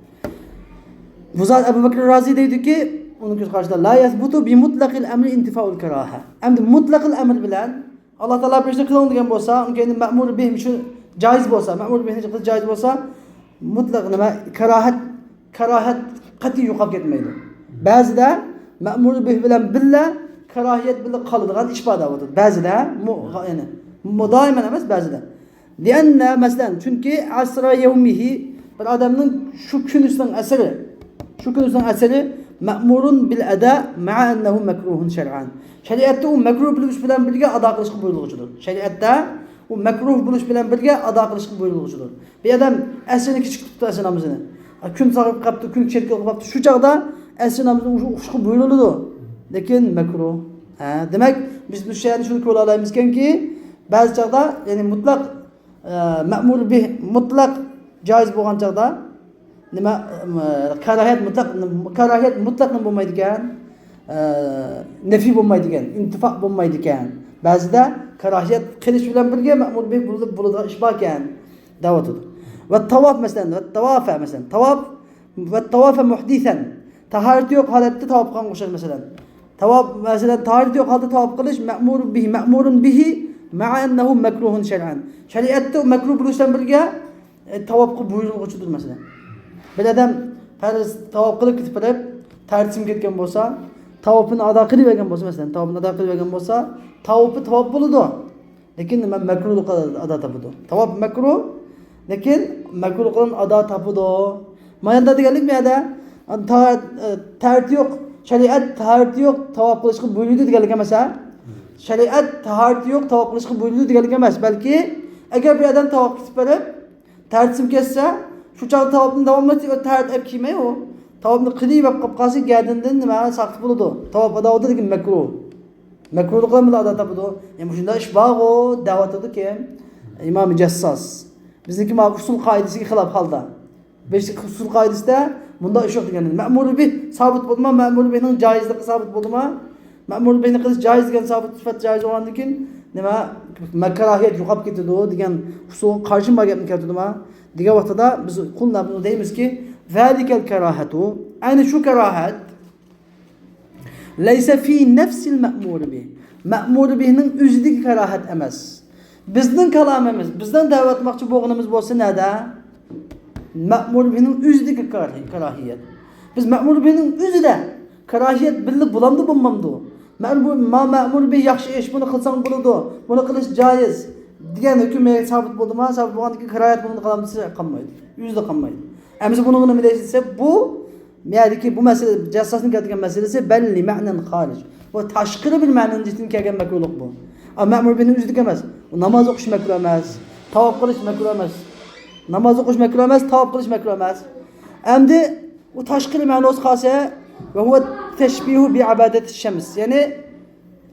بۇ زات ئەبۇ بەكر رازى دەيدۇكى، ئۇنىڭ كۆز قارىشىدا، لا يەسبۇتۇ بىمۇتلەقىل ئەمرى ئىنتىفائۇل كاراھە. ئەمدى مۇتلەقىل ئەمر بىلەن ئاللا تائالا بىر ئىشنى قىلىڭ دېگەن بولسا، ئۇنىڭ كەينىدىن مەمۇر بىھ شۇ جايىز بولسا، مەمۇر بىھنى قىلىش جايىز بولسا، مۇتلەق نېمە، كاراھەت، كاراھەت قەتئىي يوقاپ كەتمەيدۇ. بەزىدە مەمۇر بىھ بىلەن بىللە كاراھىيەت بىللە قالىدىغان ئىش بار دەۋاتىدۇ. بەزىدە، مۇ-، يەنى، مۇ-، دائىمەن ئەمەس، بەزىدە. لىئەننە، مەسىلەن، چۈنكى ئەسرا يەۋمىھى، بىر ئادەمنىڭ شۇ كۈنىسىنىڭ ئەسىرى، شۇ كۈنىسىنىڭ ئەسىرى مەمۇرۇن بىل ئەدا مەئە ئەننەھۇ مەكرۇھۇن شەرئەن. شەرىئەتتە ئۇ مەكرۇھ بولۇش بىلەن بىرگە ئادا قىلىشقا بۇيرۇلغۇچىدۇر. شەرىئەتتە ئۇ مەكرۇھ بولۇش بىلەن بىرگە ئادا قىلىشقا بۇيرۇلغۇچىدۇر. بىر ئادەم ئەسىرنى كېچىكتۈرۈپتۇ ئەسىر نامىزىنى. كۈن ساغىپ قاپتۇ، كۈن چېرىكلىپ قاپتۇ. شۇ چاغدا ئەسىر نامىزىنى ئوقۇشقا بۇيرۇلىدۇ. لېكىن مەكرۇھ. ھە، دېمەك، بىز بۇ شەرتنى شۇنى كۆرۈۋالايمىزكەنكى، بەزى چاغدا، يەنى مۇتلەق ئە، مەمۇر بىھ مۇتلەق جايىز بولغان چاغدا نېمە، ئە، كاراھىيەت مۇتلەق، كاراھىيەت مۇتلەق نېمە بولمايدىكەن؟ ئە، نەفى بولمايدىكەن، ئىنتىفا بولمايدىكەن. بەزىدە كاراھىيەت قىلىش بىلەن بىرگە مەمۇر بىھ بولىدىغان ئىش باركەن، دەۋاتىدۇ. ۋە تاۋاپ مەسىلەن، ۋە تاۋافە مەسىلەن، تاۋاپ ۋە تاۋافە مۇھدىسەن. تاھارىتى يوق ھالەتتە تاۋاپ قىلغانغا ئوخشاش مەسىلەن. تاۋاپ، مەسىلەن، تاھارىتى يوق ھالدا تاۋاپ قىلىش مەمۇر بىھ، مەمۇرۇن بىھ، مەئە ئەننەھۇ مەكرۇھۇن شەرئەن. شەرىئەتتە ئۇ مەكرۇھ بولۇش بىلەن بىرگە، ئە، تاۋاپقا بۇيرۇلغۇچىدۇر، مەسىلەن. بىر ئادەم پەرز تاۋاپ قىلىپ كېتىپ بېرىپ، تەرتىپ كەتكەن بولسا، تاۋاپىنى ئادا قىلىۋەرگەن بولسا، مەسىلەن، تاۋاپىنى ئادا قىلىۋەرگەن بولسا، تاۋاپى تاۋاپ بولىدۇ. لېكىن نېمە، مەكرۇھلۇق ئادا تاپىدۇ. تاۋاپ مەكرۇھ، لېكىن مەكرۇھلۇقىدىن ئادا تاپىدۇ. مانا دېگەنلىك بۇ يەردە، تا-، ئە، تەھارىتى يوق، شەرىئەت تەھارىتى يوق تاۋاپ قىلىشقا بۇيرۇيدۇ دېگەنلىك ئەمەس، ھە؟ شەرىئەت تەھارىتى يوق تاۋاپ قىلىشقا بۇيرۇيدۇ دېگەنلىك ئەمەس، بەلكى ئەگەر بىر ئادەم تاۋاپقا كېتىپ بېرىپ، تەرتىپ كەتسە، شۇ چاغدا تاۋاپنى داۋاملاشتۇرۇپ، تەھارەت ئېلىپ كىيمەي ئۇ. تاۋاپنى قىلىۋېلىپ قاپقالسا، گەدىنىدىن نېمە ساقىت بولىدۇ. تاۋاپ ئادا بولىدۇ، لېكىن مەكرۇھ. مەكرۇھلۇقى بىلەن ئادا تاپىدۇ. يەنى مۇشۇنداق ئىش بارغۇ، دەۋاتىدۇ كىم؟ ئىمام جەسساس. بىزنىڭكى مانا ئۇسۇل قائىدىسىگە خىلاپ ھالدا. بىز ئۇسۇل قائىدىسىدە مۇنداق ئىش يوق دېگەن. مەمۇر بىھ سابىت بولدىما؟ مەمۇر بىھنىڭ جايىزلىقى سابىت بولدىما؟ مەمۇر بىھنى قىلىش جايىز دېگەن سابىت سۈپەت جايىز بولغاندىن كېيىن، نېمە، كاراھىيەت يوقاپ كېتىدۇ دېگەن ئۇسۇلغا قارشى بار گەپنى كەلتۈردىما؟ دېگەن ۋاقتىدا بىز قۇلنا بۇنى دەيمىزكى، ذلك الكراهة، ئەنە شۇ كاراھەت، ليس في نفس المأمور به، مەمۇر بىھنىڭ ئۆزىدىكى كاراھەت ئەمەس. بىزنىڭ كالامىمىز، بىزنىڭ دەۋاتماقچى بولغىنىمىز بولسا نەدە؟ مەمۇر بىھنىڭ ئۆزىدىكى كاراھىي-، كاراھىيەت. بىز مەمۇر بىھنىڭ ئۆزىدە كاراھىيەت بىللە بولامدۇ، بولمامدۇ؟ مەمۇر، ما مەمۇر بىھ ياخشى ئىش، بۇنى قىلساڭ بولىدۇ، بۇنى قىلىش جايىز دېگەن ھۆكۈم سابىت بولدىما؟ سابىت بولغاندىن كېيىن كاراھىيەت بۇنى قىلامدۇ دېسە قالمايدۇ. ئۆزىدە قالمايدۇ. ئەمىسە بۇنىڭغا نېمە دەيسىز دېسە، بۇ يەردىكى بۇ مەسىلە، جەسساسنىڭ كەلتۈرگەن مەسىلىسى بەل لىمەنەن خارىج. بۇ تاشقىرى بىر مەنىنىڭ جىھىتىدىن كەلگەن مەكرۇھلۇق بۇ. ئەمما مەمۇر بىھنىڭ ئۆزىدىكى ئەمەس. ئۇ ناماز ئوقۇش مەكرۇھ ئەمەس. تاۋاپ قىلىش مەكرۇھ ئەمەس. ناماز ئوقۇش مەكرۇھ ئەمەس، تاۋاپ قىلىش مەكرۇھ ئەمەس. ئەمدى ئۇ تاشقىرى مەنىسى قالسا، ۋە ھۇۋە تەشبىھۇ بى ئىبادەتى شەمس. يەنى،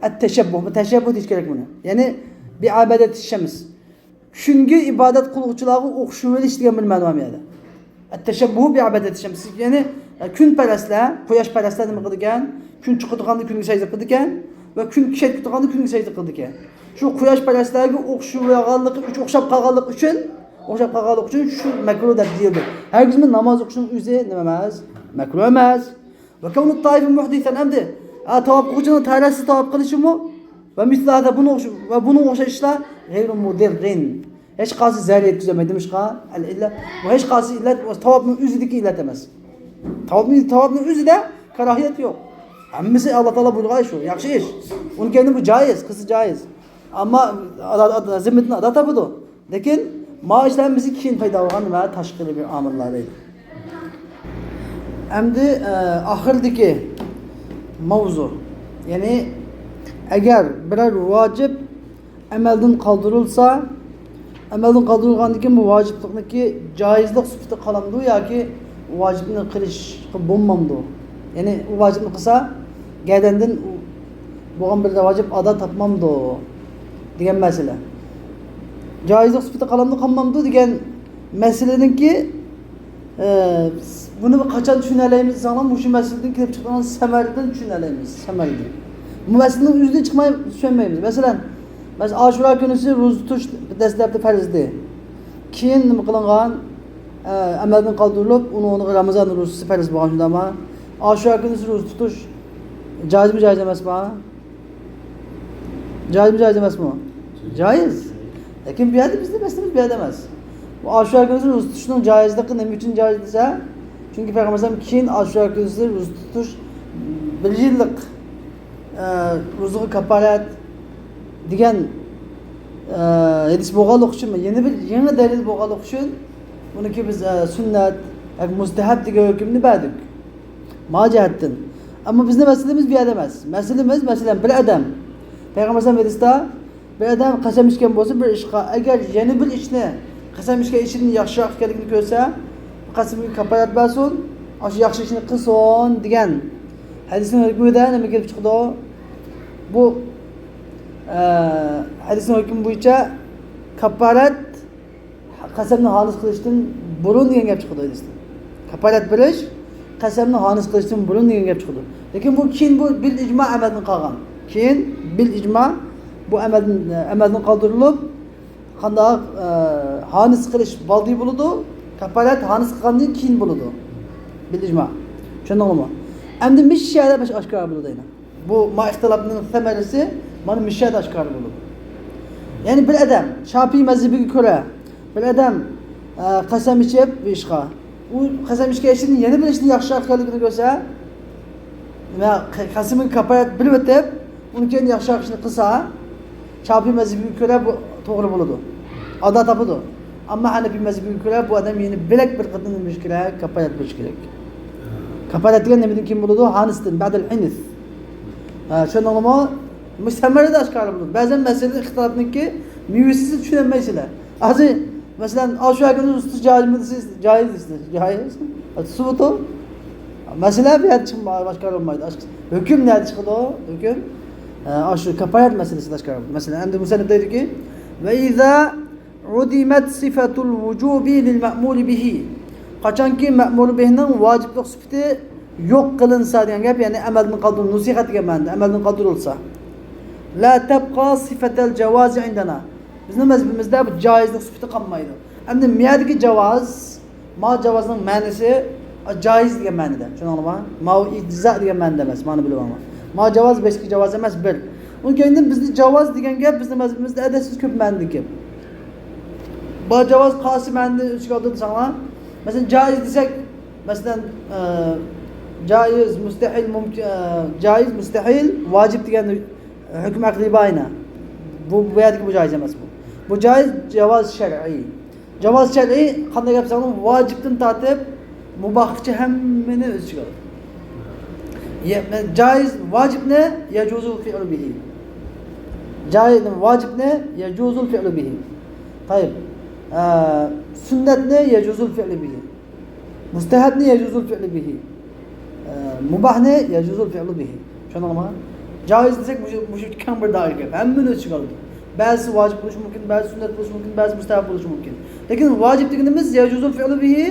ئەت تەشەببۇھ. بۇ تەشەببۇھ دېيىش كېرەك بۇنى. يەنى، بى ئىبادەتى شەمس. كۈنگە ئىبادەت قىلغۇچىلارغا ئوخشىۋېلىش دېگەن بىر مەنە بار بۇ يەردە. ئەت تەشەببۇھ بى ئىبادەتى شەمس. يەنى، ئە، كۈنپەرەسلەر، قۇياشپەرەسلەر نېمە قىلىدىكەن؟ كۈن چىقىدىغاندا كۈنگە سەجدە قىلىدىكەن ۋە كۈن كۈچەيىپ كېتىدىغاندا كۈنگە سەجدە قىلىدىكەن. شۇ قۇياشپەرەسلەرگە ئوخشىۋالغانلىقى ئۈچۈن، ئوخشاپ قالغانلىقى ئۈچۈن، ئوخشاپ قالغانلىقى ئۈچۈن شۇ مەكرۇھ دەپ دېيىلدى. ھەرگىزمۇ ناماز ئوقۇشنىڭ ئۆزى نېمە ئەمەس؟ مەكرۇھ ئەمەس. ۋە كەۋنۇت تائىفى مۇھدىسەن، ئەمدى ھە، تاۋاپ قىلغۇچىنىڭ تەرەسىدە تاۋاپ قىلىشىمۇ ۋە مىسلىھەدە بۇنىڭغا ئوخش-، ۋە بۇنىڭغا ئوخشاش ئىشلار غەيرۇ مۇدىررىن. ھېچقايسى زەرەر يەتكۈزەلمەيدۇ، نېمىشقا؟ ئەل ئىللە. بۇ ھېچقايسى ئىللەت تاۋاپنىڭ ئۆزىدىكى ئىللەت ئەمەس. تاۋاپنىڭ، تاۋاپنىڭ ئۆزىدە كاراھىيەت يوق. ھەممىسى ئاللا تائالا بۇيرۇغان ئىش ئۇ، ياخشى ئىش. ئۇنىڭ كەينىدىن بۇ جايىز، قىلسا جايىز. ئەمما ئادا-، ئادا-، زىممىدىن ئادا تاپىدۇ. لېكىن ما ئىشلار ھەممىسى كېيىن پەيدا بولغان نېمە؟ تاشقىرى بىر ئامىللار دەيدۇ. ئەمدى، ئە، ئاخىرىدىكى ماۋزۇ. يەنى ئەگەر بىرەر ۋاجىپ ئەمەلدىن قالدۇرۇلسا، ئەمەلدىن قالدۇرۇلغاندىن كېيىن بۇ ۋاجىپلىقنىڭكى جايىزلىق سۈپىتى قالامدۇ ياكى ۋاجىپنى قىلىشقا بولمامدۇ؟ يەنى ئۇ ۋاجىپنى قىلسا، گەدەندىن بولغان بىر ۋاجىپ ئادا تاپمامدۇ دېگەن مەسىلە. جايىزلىق سۈپىتى قالامدۇ، قالمامدۇ دېگەن مەسىلىنىڭكى، ئە، بۇنى قاچان چۈشىنەلەيمىز دېسەڭلار، مۇشۇ مەسىلىدىن كېلىپ چىقىدىغان سەمەرىدىن چۈشىنەلەيمىز، سەمەرىدىن. بۇ مەسىلىنىڭ ئۆزىدىن چىقماي چۈشەنمەيمىز. مەسىلەن، مەسىلەن، ئاشۇرا كۈنىسى روزا تۇتۇش دەسلەپتە پەرز ئىدى. كېيىن نېمە قىلىنغان؟ ئە، ئەمەلدىن قالدۇرۇلۇپ، ئۇنىڭ ئورنىغا رامىزان روزىسى پەرز بولغان، شۇنداقمۇ؟ ئاشۇرا كۈنىسى روزا تۇتۇش جايىزمۇ، جايىز ئەمەسمۇ؟ جايىزمۇ، جايىز ئەمەسمۇ؟ جايىز. لېكىن بۇ يەردە بىزنىڭ مەسىلىمىز بۇ يەردە ئەمەس. بۇ ئاشۇرا كۈنىسى روزا تۇتۇشنىڭ جايىزلىقى نېمە ئۈچۈن جايىز دېسە، چۈنكى پەيغەمبەر ئەلەيھىسسالام كېيىن ئاشۇرا كۈنىسى روزا تۇتۇش بىر يىللىق، ئە، روزىغا كاپپارەت دېگەن، ئە، ھەدىس بولغانلىقى ئۈچۈن، يەنە بىر يېڭى دەلىل بولغانلىقى ئۈچۈن، بۇنىڭكى بىز، ئە، سۈننەت ياكى مۇستەھەب دېگەن ھۆكۈمنى بەردۇق. ما جەھەتتىن. ئەمما بىزنىڭ مەسىلىمىز بۇ يەردە ئەمەس. مەسىلىمىز، مەسىلەن، بىر ئادەم، پەيغەمبەر ئەلەيھىسسالام ھەدىستە، بىر ئادەم قەسەم ئىچكەن بولسا بىر ئىشقا، ئەگەر يەنە بىر ئىشنى قەسەم ئىچكەن ئىشىدىن ياخشىراق ئىكەنلىكىنى كۆرسە، قەسىمىگە كاپپارەت بەرسۇن، ئاشۇ ياخشى ئىشنى قىلسۇن دېگەن ھەدىسنىڭ ھۆكمىدە نېمە كېلىپ چىقىدۇ؟ بۇ، ئە، ھەدىسنىڭ ھۆكمى بويىچە كاپپارەت قەسەمنى خالىس قىلىشتىن بۇرۇن دېگەن گەپ چىقىدۇ ھەدىستىن. كاپپارەت بېرىش قەسەمنى خالىس قىلىشتىن بۇرۇن دېگەن گەپ چىقىدۇ. لېكىن بۇ كېيىن بۇ بىل ئىجما ئەمەلدىن قالغان. كېيىن بىل ئىجما بۇ ئەمەلدىن، ئەمەلدىن قالدۇرۇلۇپ، قانداق، ئە، خالىس قىلىش بالدىر بولىدۇ، كاپپارەت خالىس قىلغاندىن كېيىن بولىدۇ. بىل ئىجما. چۈشەندىڭلارمۇ؟ ئەمدى مۇشۇ يەردە بەش ئاشكارا بولىدۇ يەنە. بۇ ما ئىختىلاپنىڭ سەمەرىسى مانا مۇشۇ يەردە ئاشكارا بولىدۇ. يەنى بىر ئادەم، شاپىي مەزھىپىگە كۆرە، بىر ئادەم، ئە، قەسەم ئىچىپ بۇ ئىشقا، ئۇ قەسەم ئىچكەن ئىشىدىن يەنە بىر ئىشنى ياخشىراق ئىكەنلىكىنى كۆرسە، نېمە، قە-، قەسىمىگە كاپپارەت بېرىۋېتىپ، ئۇنىڭ كەينىدىن ياخشىراق ئىشنى قىلسا، شاپىي مەزھىپىگە كۆرە بۇ توغرا بولىدۇ. ئادا تاپىدۇ. ئەمما ھەنەپىي مەزھىپىگە كۆرە بۇ ئادەم يەنە بۆلەك بىر قېتىم نېمە بولۇشى كېرەك؟ كاپپارەت بېرىشى كېرەك. كاپپارەت دېگەن نېمىدىن كېيىن بولىدۇ؟ ھانىستىن، بەدەل ھىنس. ھە، چۈشەندىڭلارمۇ؟ مۇشۇ سەمەرىدە ئاشكارا بولىدۇ. بەزەن مەسىلىنى ئىختىلاپنىڭكى مېۋىسىز چۈشىنەلمەيسىلەر. ھازىر، مەسىلەن، ئاشۇرا كۈنى ئۇستىز جايىزمۇ دېسىز، جايىز دېسىز، جايىز. سۇبۇتۇ. مەسىلە بۇ يەردە چىقماي، ئاشكارا بولمايدۇ. ئاش-، ھۆكۈم نەدە چىقىدۇ؟ ھۆكۈم، ئە، ئاشۇ كاپپارەت مەسىلىسىدە ئاشكارا بولىدۇ. مەسىلەن، ئەمدى مۇسەننىپ دەيدۇكى، ۋە ئىزا ئۇدىمەت سىفەتۇل ۋۇجۇبى لىل مەئمۇرى بىھى. قاچانكى مەئمۇر بىھنىڭ ۋاجىپلىق سۈپىتى يوق قىلىنسا دېگەن گەپ، يەنى ئەمەلدىن قالدۇرۇلۇپ، نۇسىخەت دېگەن مەنىدە ئەمەلدىن قالدۇرۇلسا. لا تەبقا سىفەتەل جاۋازى ئىندەنا. بىزنىڭ مەزھىپىمىزدە بۇ جايىزلىق سۈپىتى قالمايدۇ. ئەمدى مۇ يەردىكى جاۋاز، ما جاۋازنىڭ مەنىسى، ئا، جايىز دېگەن مەنىدە. چۈشەندىڭلارمۇ؟ ماۋۇ ئىجزا دېگەن مەنىدە ئەمەس. مانا بىلىۋالما. ما جاۋاز بەشكە جاۋاز ئەمەس، بىر. ئۇنىڭ كەينىدىن بىزدە جاۋاز دېگەن گەپ بىزنىڭ مەزھىپىمىزدە ئەدەپسىز كۆپ مەنىدىكى. بۇ جاۋاز قايسى مەنىنى ئۆز ئىچىگە ئالىدۇ دېسەڭلار، مەسىلەن، جايىز دېسەك، مەسىلەن، ئە، جايىز، مۇستەھىل، مۇمكىن، ئە، جايىز، مۇستەھىل، ۋاجىپ دېگەن ھۆكۈم ئەقلىي بار يەنە. بۇ، بۇ يەردىكى بۇ جايىز ئەمەس بۇ. بۇ جايىز، جاۋاز شەرئىي. جاۋاز شەرئىي قانداق گەپ دېسەڭلار، ۋاجىپتىن تارتىپ مۇباھقىچە ھەممىنى ئۆز ئىچىگە ئالىدۇ. يە-، جايىز، ۋاجىپنى يەجۇزۇل فىئلۇ بىھى. جايىز، ۋاجىپنى يەجۇزۇل فىئلۇ بىھى. تايىب. ئە، سۈننەتنى يەجۇزۇل فىئلۇ بىھى. مۇستەھەبنى يەجۇزۇل فىئلۇ بىھى. ئە، مۇباھنى يەجۇزۇل فىئلۇ بىھى. چۈشەندىڭلارمۇ؟ جايىز دېسەك، مۇشۇ، مۇشۇ كەڭ بىر دائىرە گەپ. ھەممىنى ئۆز ئىچىگە ئالىدۇ. بەزىسى ۋاجىپ بولۇشى مۇمكىن، بەزىسى سۈننەت بولۇشى مۇمكىن، بەزىسى مۇستەھەب بولۇشى مۇمكىن. لېكىن ۋاجىپ دېگىنىمىز يەجۇزۇل فىئلۇ بىھى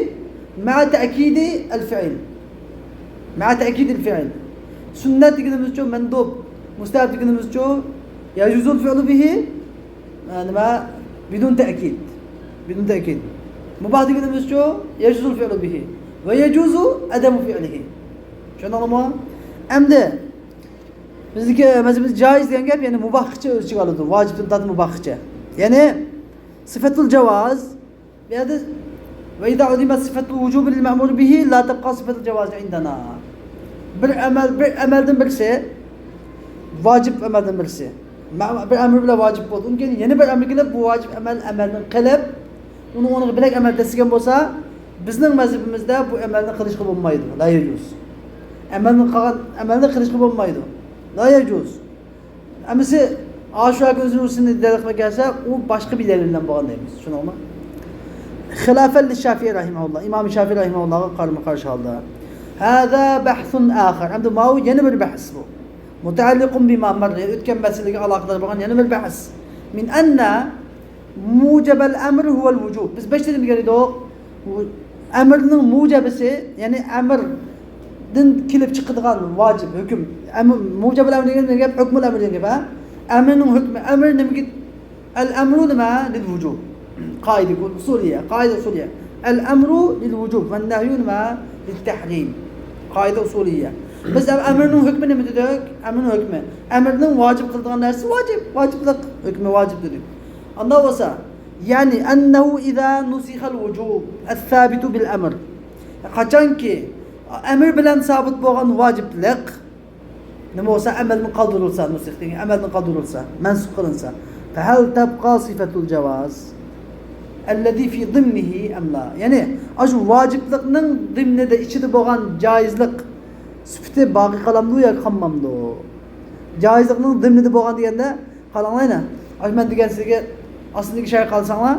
مەئە تەئكىدىل فىئل. مەئە تەئكىدىل فىئل. سۈننەت دېگىنىمىزچۇ، مەندۇب. مۇستەھەب دېگىنىمىزچۇ، يەجۇزۇل فىئلۇ بىھى، ئە، نېمە؟ بىدۇن تەئكىد. بىدۇن تەئكىد. مۇباھ دېگىنىمىزچۇ، يەجۇزۇل فىئلۇ بىھى. ۋە يەجۇزۇ ئەدەمۇ فىئلىھى. چۈشەندىڭلارمۇ؟ ئەمدى بىزدىكى مەزھىپىمىز جائىز دېگەن گەپ، يەنى مۇباھقىچە ئۆز ئىچىگە ئالىدۇ، ۋاجىپتىن تارتىپ مۇباھقىچە. يەنى سىفەتۇل جاۋاز، بۇ يەردە، وَإِذَا عُلِمَتْ صِفَةُ الْوُجُوبِ لِلْمَأْمُورِ بِهِ لَا تَبْقَى صِفَةُ الْجَوَازِ عِنْدَنَا. بىر ئەمەل، بىر ئەمەلدىن بىرسى، ۋاجىپ ئەمەلدىن بىرسى. مە-، بىر ئەمر بىلەن ۋاجىپ بولدى. ئۇنىڭ كېيىن يەنە بىر ئەمر كېلىپ، بۇ ۋاجىپ ئەمەل ئەمەلدىن قېلىپ، ئۇنىڭ ئورنىغا بىلەك ئەمەل دەسسىگەن بولسا، بىزنىڭ مەزھىپىمىزدە بۇ ئەمەلنى قىلىشقا بولمايدۇ. لا يجوز. ئەمەلنى قىلغان، ئەمەلنى قىلىشقا بولمايدۇ. لا يجوز. ئەمىسە ئاشۇرا كۈنى زۇھرىسىنى دەلىل قىلىپ كەلسە، ئۇ باشقا بىر دەلىل بىلەن بولغان دەيمىز. شۇنداقمۇ؟ خىلاپەن لىششافىئى رەھىمەھۇللا. ئىمام شافىئى رەھىمەھۇللاغا قارىمۇ قارشى ھالدا. هذا بحث آخر. ئەمدى ماۋۇ يەنە بىر بەھس بۇ. مۇتەئەللىقۇن بىما مەررە. ئۆتكەن مەسىلىگە ئالاقىدار بولغان يەنە بىر بەھس. مىن ئەننە مۇجەبەل ئەمر ھۇۋەل ۋۇجۇب. بىز بەشتە نېمە دېگەن ئىدۇق؟ ئەمرنىڭ مۇجەبىسى، يەنى ئەمردىن كېلىپ چىقىدىغان ۋاجىپ، ھۆكۈم. ئەم-، مۇجەبەل ئەمر دېگەن گەپ، ھۆكمۇل ئەمر دېگەن گەپ، ھە؟ ئەمرنىڭ ھۆكمى، ئەمر نېمىگە؟ ئەل ئەمرۇ نېمە؟ لىل ۋۇجۇب. قائىدە ئۇسۇلىيە، قائىدە ئۇسۇلىيە. ئەل ئەمرۇ لىل ۋۇجۇب ۋەن نەھيۇ نېمە؟ لىت تەھرىم. قائىدە ئۇسۇلىيە. بىز ئەم-، ئەمرنىڭ ھۆكمى نېمە دېدۇق؟ ئەمرنىڭ ھۆكمى. ئەمرنىڭ ۋاجىپ قىلىدىغان نەرسىسى ۋاجىپ. ۋاجىپلىق. ھۆكمى ۋاجىپ دېدۇق. ئانداق بولسا، يەنى، أنه إذا نسخ الوجوب الثابت بالأمر. قاچانكى ئەمر بىلەن سابىت بولغان ۋاجىپلىق نېمە بولسا، ئەمەلدىن قالدۇرۇلسا، نۇسخ دېگەن ئەمەلدىن قالدۇرۇلسا، مەنسۇخ قىلىنسا، فهل تبقى صفة الجواز الذي في ضمنه أم لا؟ يەنى، ئاشۇ ۋاجىپلىقنىڭ زىمنىدە، ئىچىدە بولغان جائىزلىق سۈپىتى باقىي قالامدۇ ياكى قالمامدۇ؟ جائىزلىقنىڭ زىمنىدە بولغان دېگەندە، قاراڭلاينا. ئاشۇ مەن دېگەن سىزگە ئاستىدىكى شەرھ قارىساڭلار،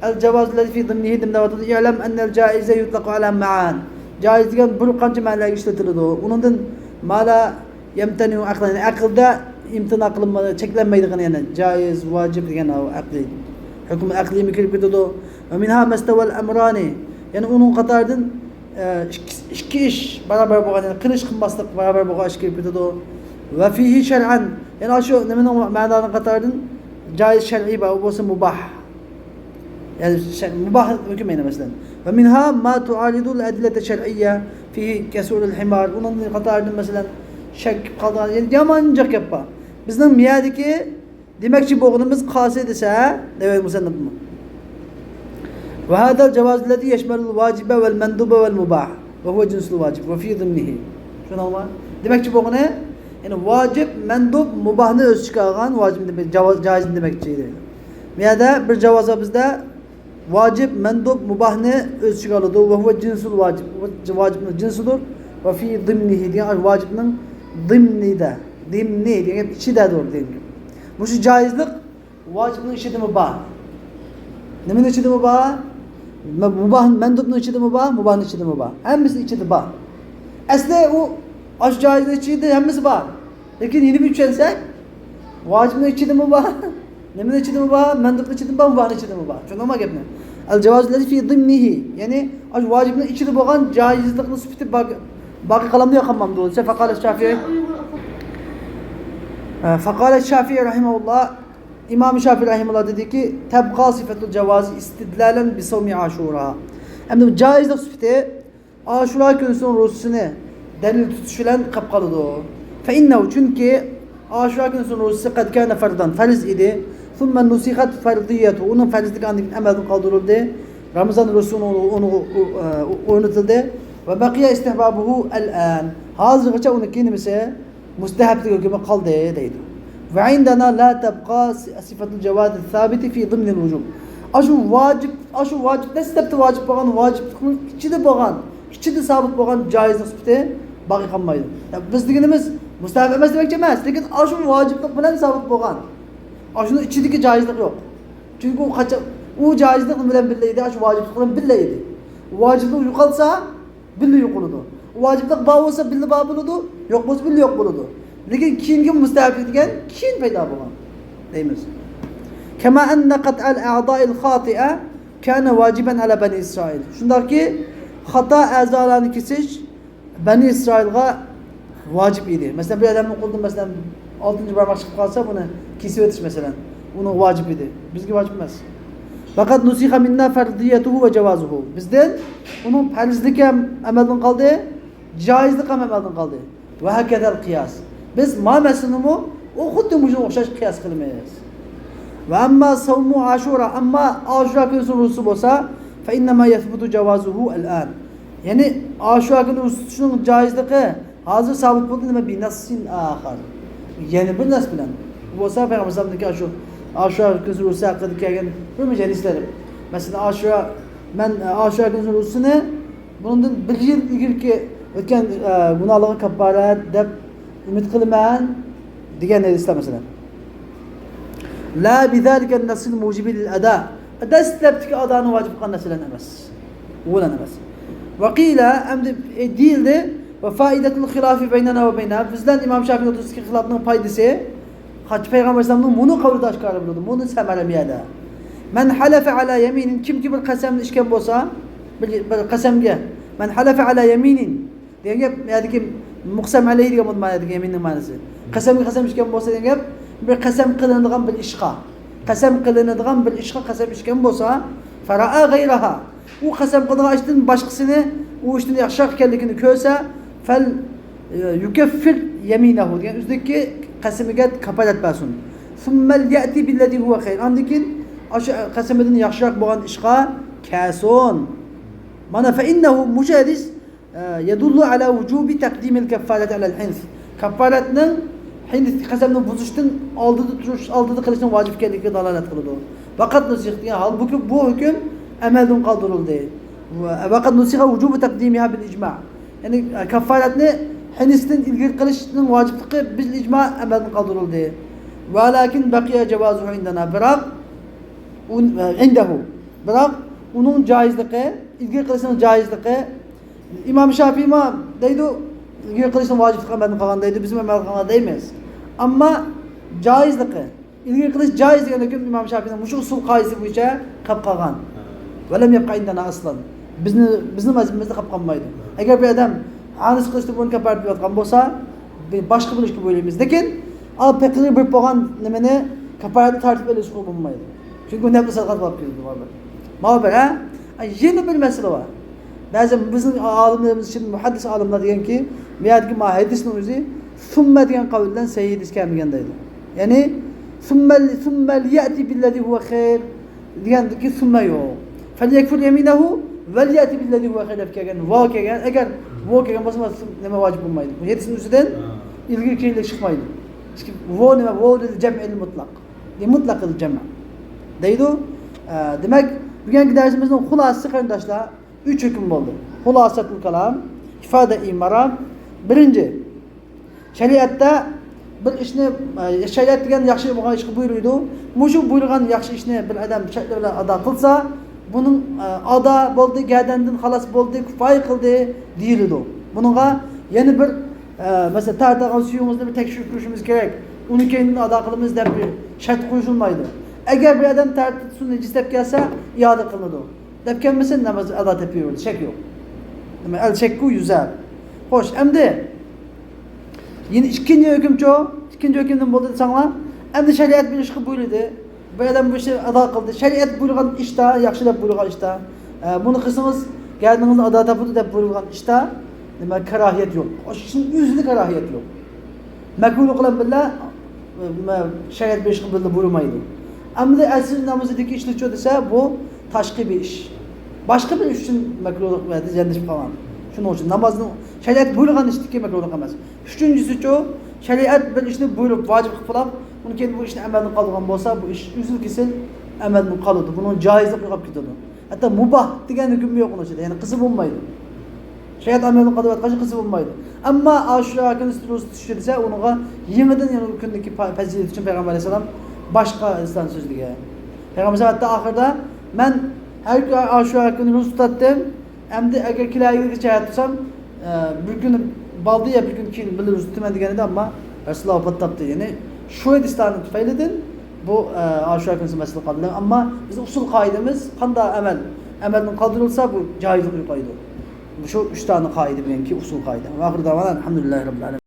الجواز الذي في ضمنه دېمەۋاتىدۇ. اعلم أن الجائز يطلق على معان. جائىز دېگەن بىر قانچە مەنىلەرگە ئىشلىتىلىدۇ. ئۇنىڭدىن ما لا يمتنع عقلا، ئەقىلدە ئىمتىنا قىلىنمايدۇ، چەكلەنمەيدىغان، يەنى جائىز، ۋاجىپ دېگەن ئەقلىي. ھۆكۈم ئەقلىيمۇ كىرىپ كېتىدۇ. ومنها ما استوى الأمران. يەنى ئۇنىڭ قاتارىدىن ئىككى، ئىككى ئىش باراۋەر بولغان، يەنى قىلىش قىلماسلىق باراۋەر بولغان ئىش كىرىپ كېتىدۇ. ۋە فىھى شەرئەن، يەنى ئاشۇ نېمىنىڭ مەنىلىرىنىڭ قاتارىدىن جائىز شەرئىي بار، ئۇ بولسا مۇباھ. يەنى شەر-، مۇباھ ھۆكۈم يەنى مەسىلەن. ۋە مىنھا ما تۇئارىدۇل ئەدىللەتە شەرئىيە فىھى كەسۇرىل ھىمار. ئۇنىڭ قاتارىدىن مەسىلەن شەك قىلىپ قالىدىغان، يەنى يامان جىق گەپ بار. بىزنىڭ مىيەدىكى دېمەكچى بولغىنىمىز قالسا دېسە، دەۋەي مۇسەننىپمۇ. وهذا الجواز الذي يشمل الواجب والمندوب والمباح وهو جنس الواجب وفي ضمنه. شۇنىڭغا دېمەكچى بولغىنى، يەنى ۋاجىپ، مەندۇب، مۇباھنى ئۆز ئىچىگە ئالغان ۋاجىپنى دېمەك، جاۋاز، جائىزنى دېمەكچى ئىدى. بۇ يەردە بىر جاۋاز بار بىزدە، ۋاجىپ، مەندۇب، مۇباھنى ئۆز ئىچىگە ئالىدۇ. وهو جنس الواجب، ۋاجىپنىڭ جىنسىدۇر. وفي ضمنه دېگەن ۋاجىپنىڭ ضمنىدە، ضمنى دېگەن گەپ ئىچىدەدۇر دېگەن گەپ. مۇشۇ جائىزلىق ۋاجىپنىڭ ئىچىدىمۇ بار. نېمىنىڭ ئىچىدىمۇ بار؟ مە-، مۇباھ، مەندۇبنىڭ ئىچىدىمۇ بار، مۇباھنىڭ ئىچىدىمۇ بار. ھەممىسىنىڭ ئىچىدە بار. ئەسلى ئۇ، ئاشۇ جائىزنىڭ ئىچىدە ھەممىسى بار. لېكىن يەنە بىر چۈشەنسەك، ۋاجىپنىڭ ئىچىدىمۇ بار، نېمىنىڭ ئىچىدىمۇ بار؟ مەندۇبنىڭ ئىچىدىمۇ بار، مۇباھنىڭ ئىچىدىمۇ بار. چۈشەندىڭىزمۇ گەپنى؟ الجواز الذي في ضمنه، يەنى ئاشۇ ۋاجىپنىڭ ئىچىدە بولغان جائىزلىقنىڭ سۈپىتى باقىي قالامدۇ يا قالمامدۇ دېسە، فقال الشافعي، فقال الشافعي رحمه الله، ئىمام شافىئى رەھىمەھۇللا دېدىكى، تەبقا سىفەتۇل جاۋازى ئىستىدلالەن بىسەۋمى ئاشۇرا. ئەمدى بۇ جائىزلىق سۈپىتى ئاشۇرا كۈنىسىنىڭ روزىسىنى دەلىل تۇتۇش بىلەن قېلىپ قالىدۇ. فەئىننەھۇ، چۈنكى ئاشۇرا كۈنىسىنىڭ روزىسى قەد كانە فەردەن، پەرز ئىدى. ثم نسخت فرضيته، ئۇنىڭ پەرزلىكى ئاندىن كېيىن ئەمەلدىن قالدۇرۇلدى. رامىزان روزىسى ئۇنىڭ، ئۇنىڭ، ئۇ-، ئۇ-، ئورنىتىلدى. ۋە بەقىيە ئىستىھبابۇھۇ ئەلئان، ھازىرغىچە ئۇنىڭكى نېمىسى؟ مۇستەھەبلىك ھۆكمى قالدى دەيدۇ. ۋە ئىندەنا لا تەبقا سىفەتۇل جاۋازى سابىتى فى ضىمنىل ۋۇجۇب. ئاشۇ ۋاجىپ، ئاشۇ ۋاجىپ، دەسلەپتە ۋاجىپ بولغان، ۋاجىپلىقنىڭ ئىچىدە بولغان، ئىچىدە سابىت بولغان جائىزلىق سۈپىتى باقىي قالمايدۇ. يا، بىز دېگىنىمىز مۇستەھەب ئەمەس دېمەكچى ئەمەس، لېكىن ئاشۇ ۋاجىپلىق بىلەن سابىت بولغان. ئاشۇنىڭ ئىچىدىكى جائىزلىق يوق. چۈنكى ئۇ قاچان، ئۇ جائىزلىق نېمە بىلەن بىللە ئىدى؟ ئاشۇ ۋاجىپلىق بىلەن بىللە ئىدى. ۋاجىپلىق يوقالسا، بىللە يوقىلىدۇ. ۋاجىپلىق بار بولسا، بىللە بار بولىدۇ، يوق بولسا، بىللە يوق بولىدۇ. لېكىن كېيىنكى مۇستەھەبلىك دېگەن كېيىن پەيدا بولغان دەيمىز. كما أن قطع الأعضاء الخاطئة كان واجبا على بني إسرائيل. شۇنداقكى، خاتا ئەزالارنى كېسىش بەنى ئىسرائىلغا ۋاجىپ ئىدى. مەسىلەن، بىر ئادەمنىڭ قولىدىن، مەسىلەن، ئالتىنچى بارماق چىقىپ قالسا، بۇنى كېسىۋېتىش، مەسىلەن، ئۇنىڭ ۋاجىپ ئىدى. بىزگە ۋاجىپ ئەمەس. فقد نسخ منا فرضيته وجوازه. بىزدىن ئۇنىڭ پەرزلىكى ھەم ئەمەلدىن قالدى، جائىزلىقى ھەم ئەمەلدىن قالدى. وهكذا القياس. بىز ما مەسىلىنىمۇ ئۇ خۇددى مۇشۇنىڭغا ئوخشاش قىياس قىلىمىز. ۋە ئەمما سەۋمۇ ئاشۇرا، ئەمما ئاشۇرا كۈنى روزىسى بولسا، فەئىننەما يەسبۇتۇ جاۋازۇھۇ ئەلئان. يەنى ئاشۇرا كۈنى روزا تۇتۇشنىڭ جايىزلىقى ھازىر سابىت بولدى، نېمە، بىنەسسىن ئاخار. يەنە بىر نەس بىلەن. بۇ بولسا پەيغەمبەر ئەلەيھىسسالامدىكى ئاشۇ ئاشۇرا كۈنى روزىسى ھەققىدە كەلگەن بىر مۇنچە ھەدىسلەر. مەسىلەن، ئاشۇرا، مەن ئاشۇرا كۈنى روزىسىنى بۇنىڭدىن بىر يىل ئىلگىرىكى ئۆتكەن، ئە، گۇناھلارغا كاپپارەت دەپ ئۈمىد قىلىمەن دېگەن ھەدىسلەر مەسىلەن. لا بىزالىكەن نەسسىل مۇجىبى لىل ئەدا. دەسلەپتىكى ئادانى ۋاجىپ قىلغان نەرسىلەرنى ئەمەس. ئۇ بىلەن ئەمەس. ۋەقىلە، ئەمدى، ئە، دېيىلدى. ۋە فائىدەتۇل خىلافى بەينەنا ۋە بەينەھا. بىز بىلەن ئىمام شافىئى ئوتتۇرىسىدىكى خىلاپنىڭ پايدىسى، خەت-، پەيغەمبەر ئەلەيھىسسالامنىڭ مۇنۇ قەۋلىدە ئاشكارا بولىدۇ. مۇنۇ سەمەرە مۇ يەردە. مەن ھەلەفە ئەلا يەمىنىن، كىمكى بىر قەسەمنى ئىچكەن بولسا، بىر، بىر قەسەمگە، مەن ھەلەفە ئەلا يەمىنىن دېگەن گەپ، يەردىكى مۇقسەم ئەلەيھى دېگەن بولىدۇ، يەردىكى يەمىننىڭ مەنىسى. قەسەمگە قەسەم ئىچكەن بولسا دېگەن گەپ، بىر قەسەم قىلىنىدىغان بىر ئىشقا، قەسەم قىلىنىدىغان بىر ئىشقا قەسەم ئىچكەن بولسا، فەرائا غەيرەھا، ئۇ قەسەم قىلىدىغان ئىشتىن باشقىسىنى، ئۇ ئىشتىن ياخشىراق ئىكەنلىكىنى كۆرسە، فەل يۇكەففىر يەمىنەھۇ دېگەن ئۆزىدىكى قەسىمىگە كاپالەت بەرسۇن. ثم ليأت بالذي هو خير. ئاندىن كېيىن ئاشۇ قەسىمىدىن ياخشىراق بولغان ئىشقا كەلسۇن. مانا فەئىننەھۇ، مۇشۇ ھەدىس، ئە، يدل على وجوب تقديم الكفارة على الحنث. كاپپارەتنىڭ ھىنس قەسەمنى بۇزۇشتىن ئالدىدا تۇرۇش، ئالدىدا قىلىشنىڭ ۋاجىپ ئىكەنلىكىگە دالالەت قىلىدۇ. ۋەقەد نۇسىخ دېگەن، ھالبۇكى بۇ ھۆكۈم ئەمەلدىن قالدۇرۇلدى. ۋەقەد نۇسىخە ۋۇجۇبۇ تەقدىمىھا بىل ئىجما. يەنى، ئە، كاپپارەتنى ھىنستىن ئىلگىرى قىلىشنىڭ ۋاجىپلىقى بىل ئىجما ئەمەلدىن قالدۇرۇلدى. ۋەلاكىن بەقىيە جاۋازۇھۇ ئىندەنا. بىراق، ئۇ، ئە، ئىندەھۇ. بىراق، ئۇنىڭ جايىزلىقى، ئىلگىرى قىلىشنىڭ جايىزلىقى، ئىمام شافىئىمۇ دەيدۇ، ئىلگىرى قىلىشنىڭ ۋاجىپلىقى ئەمەلدىن قالغان دەيدۇ، بىزمۇ ئەمەل قىلغان دەيمىز. ئەمما جايىزلىقى، ئىلگىرى قىلىش جايىز دېگەن ھۆكۈم ئىمام شافىئىنىڭ مۇشۇ ئۇسۇل قائىدىسى بويىچە قېلىپ قالغان. ۋەلەم يەبقە ئىندەنا ئەسلەن. بىزنى، بىزنىڭ مەزھىپىمىزدە قېلىپ قالمايدۇ. ئەگەر بىر ئادەم ھانىس قىلىشتا بۇنى كاپپارەت بېرىۋاتقان بولسا، بىر باشقا بىر ئىشقا بۆلىمىز. لېكىن، ئا، پېقىرغا بېرىپ بولغان نېمىنى كاپپارەتنى تارتىپ ئېلىشقا بولمايدۇ. چۈنكى ئۇ نەپلى سەدىقە بولۇپ كېلىدۇ، بارىبىر. ماۋۇ بىر، ھە؟ يەنە بىر مەسىلە بار. بەزى بىزنىڭ ئالىملىرىمىز ئىچىدە مۇھەددىس ئالىملار دېگەنكى، بۇ يەردىكى ما ھەدىسنىڭ ئۆزى سۇممە دېگەن قەۋل بىلەن سەھىھ ھەدىس كەلمىگەن دەيدۇ. يەنى، سۇممە، سۇممە ليأت بالذي هو خير دېگەندىكى سۇممە يوق. فليكفر يمينه وليأت بالذي هو خير دەپ كەلگەن، ۋاۋ كەلگەن. ئەگەر ۋاۋ كەلگەن بولسا، نېمە ۋاجىپ بولمايدۇ؟ بۇ ھەدىسنىڭ ئۆزىدىن ئىلگىرى كېيىنلىك چىقمايدۇ. چۈنكى ۋاۋ نېمە؟ ۋاۋ لىل جەمئىل مۇتلەق. لىمۇتلەقىل جەمئ دەيدۇ. ئە، دېمەك، بۈگۈنكى دەرسىمىزنىڭ خۇلاسىسى، قېرىنداشلار، ئۈچ ھۆكۈم بولدى. خۇلاسەتۇل كالام، ئىفادە ئىمارا. بىرىنچى، شەرىئەتتە بىر ئىشنى، ئە، شەرىئەت دېگەن ياخشى بولغان ئىشقا بۇيرۇيدۇ. مۇشۇ بۇيرۇغان ياخشى ئىشنى بىر ئادەم شەرتلەر بىلەن ئادا قىلسا، بۇنىڭ، ئە، ئادا بولدى، گەدەندىن خالاس بولدى، كۇپايە قىلدى دېيىلىدۇ. بۇنىڭغا يەنە بىر، ئە، مەسىلەن، تارتىدىغان سۈيىڭىزنى بىر تەكشۈرۈپ كۆرۈشىمىز كېرەك، ئۇنى كەينىدىن ئادا قىلىمىز دەپ بىر شەرت قوشۇلمايدۇ. ئەگەر بىر ئادەم تارتىدىغان سۇ نىجىس دەپ كەلسە، ئىئادە قىلىنىدۇ. دەپ كەلمىسە، ناماز ئادا تېپىۋېرىدۇ، شەك يوق. نېمە، ئەل شەككۇ يۈزەر. خوش، ئەمدى يەنە ئىككىنچى ھۆكۈمچۇ؟ ئىككىنچى ھۆكۈم نېمە بولدى دېسەڭلار، ئەمدى شەرىئەت بىر ئىشقا بۇيرۇدى. بىر ئادەم بۇ ئىشنى ئادا قىلدى. شەرىئەت بۇيرۇغان ئىشتا، ياخشى دەپ بۇيرۇغان ئىشتا، ئە، بۇنى قىلسىڭىز گەدىنىڭىزنى ئادا تاپىدۇ دەپ بۇيرۇغان ئىشتا، نېمە، كاراھىيەت يوق. ئاشۇ ئىشنىڭ ئۆزىدە كاراھىيەت يوق. مەكرۇھلۇق بىلەن بىللە، ئە، شەرىئەت بىر ئىشقا بىللە بۇيرۇمايدۇ. ئەمدى ئەسىر نامىزىدىكى ئىشنىچۇ دېسە، بۇ تاشقى بىر ئىش. باشقا بىر ئىش ئۈچۈن مەكرۇھلۇق ۋە يەندىشىپ قالغان. شۇنىڭ ئۈچۈن نامازنىڭ شەرىئەت بۇيرۇغان ئىشتىكى مەكرۇھلۇق ئەمەس. ئۈچىنچىسىچۇ، شەرىئەت بىر ئىشنى بۇيرۇپ، ۋاجىپ قىلىپ، ئۇنىڭ كېيىن بۇ ئىشنى ئەمەلدىن قالدۇرغان بولسا، بۇ ئىش ئۈزۈل-كېسىل ئەمەلدىن قالىدۇ. بۇنىڭ جايىزلىقى يوقاپ كېتىدۇ. ھەتتا مۇباھ دېگەن ھۆكۈممۇ يوق ئۇنىڭ ئىچىدە، يەنى قىلسا بولمايدۇ. شەرىئەت ئەمەلدىن قالدۇرۇۋاتقان ئىشنى قىلسا بولمايدۇ. ئەمما ئاشۇرا كۈنى روزا تۇتۇشى دېسە، ئۇنىڭغا يېڭىدىن يەنە ئۇ كۈندىكى پا-، پەزىلەت ئۈچۈن پەيغەمبەر ئەلەيھىسسالام باشقا ھەدىسلەرنى سۆزلىگەن. پەيغەمبەر ئەلەيھىسسالام ھەتتا ئاخىرىدا، مەن ھەر كۈنى ئاشۇرا كۈنى روزا تۇتاتتىم، ئەمدى ئەگەر كېلەر يىلگىچە ھەيات تۇرسام، ئە، بىر كۈنى بالدى يا بىر كۈن كېيىن بىللە روزا تۇتىمەن دېگەن ئىدى، ئەمما رەسۇلۇللا ۋاپات تاپتى. يەنى شۇ ھەدىسلەرنىڭ تۈپەيلىدىن بۇ، ئە، ئاشۇرا كۈنى مەسىلە قالدى. ئەمما بىزنىڭ ئۇسۇل قائىدىمىز، قانداق ئەمەل ئەمەلدىن قالدۇرۇلسا، بۇ جايىزلىق يوقايدۇ. شۇ ئۈچ دانە قائىدە بىلەنكى ئۇسۇل قائىدە. ۋە ئاخىر داۋانا ئەلھەمدۇلىللاھى رەببىل ئالەمىن.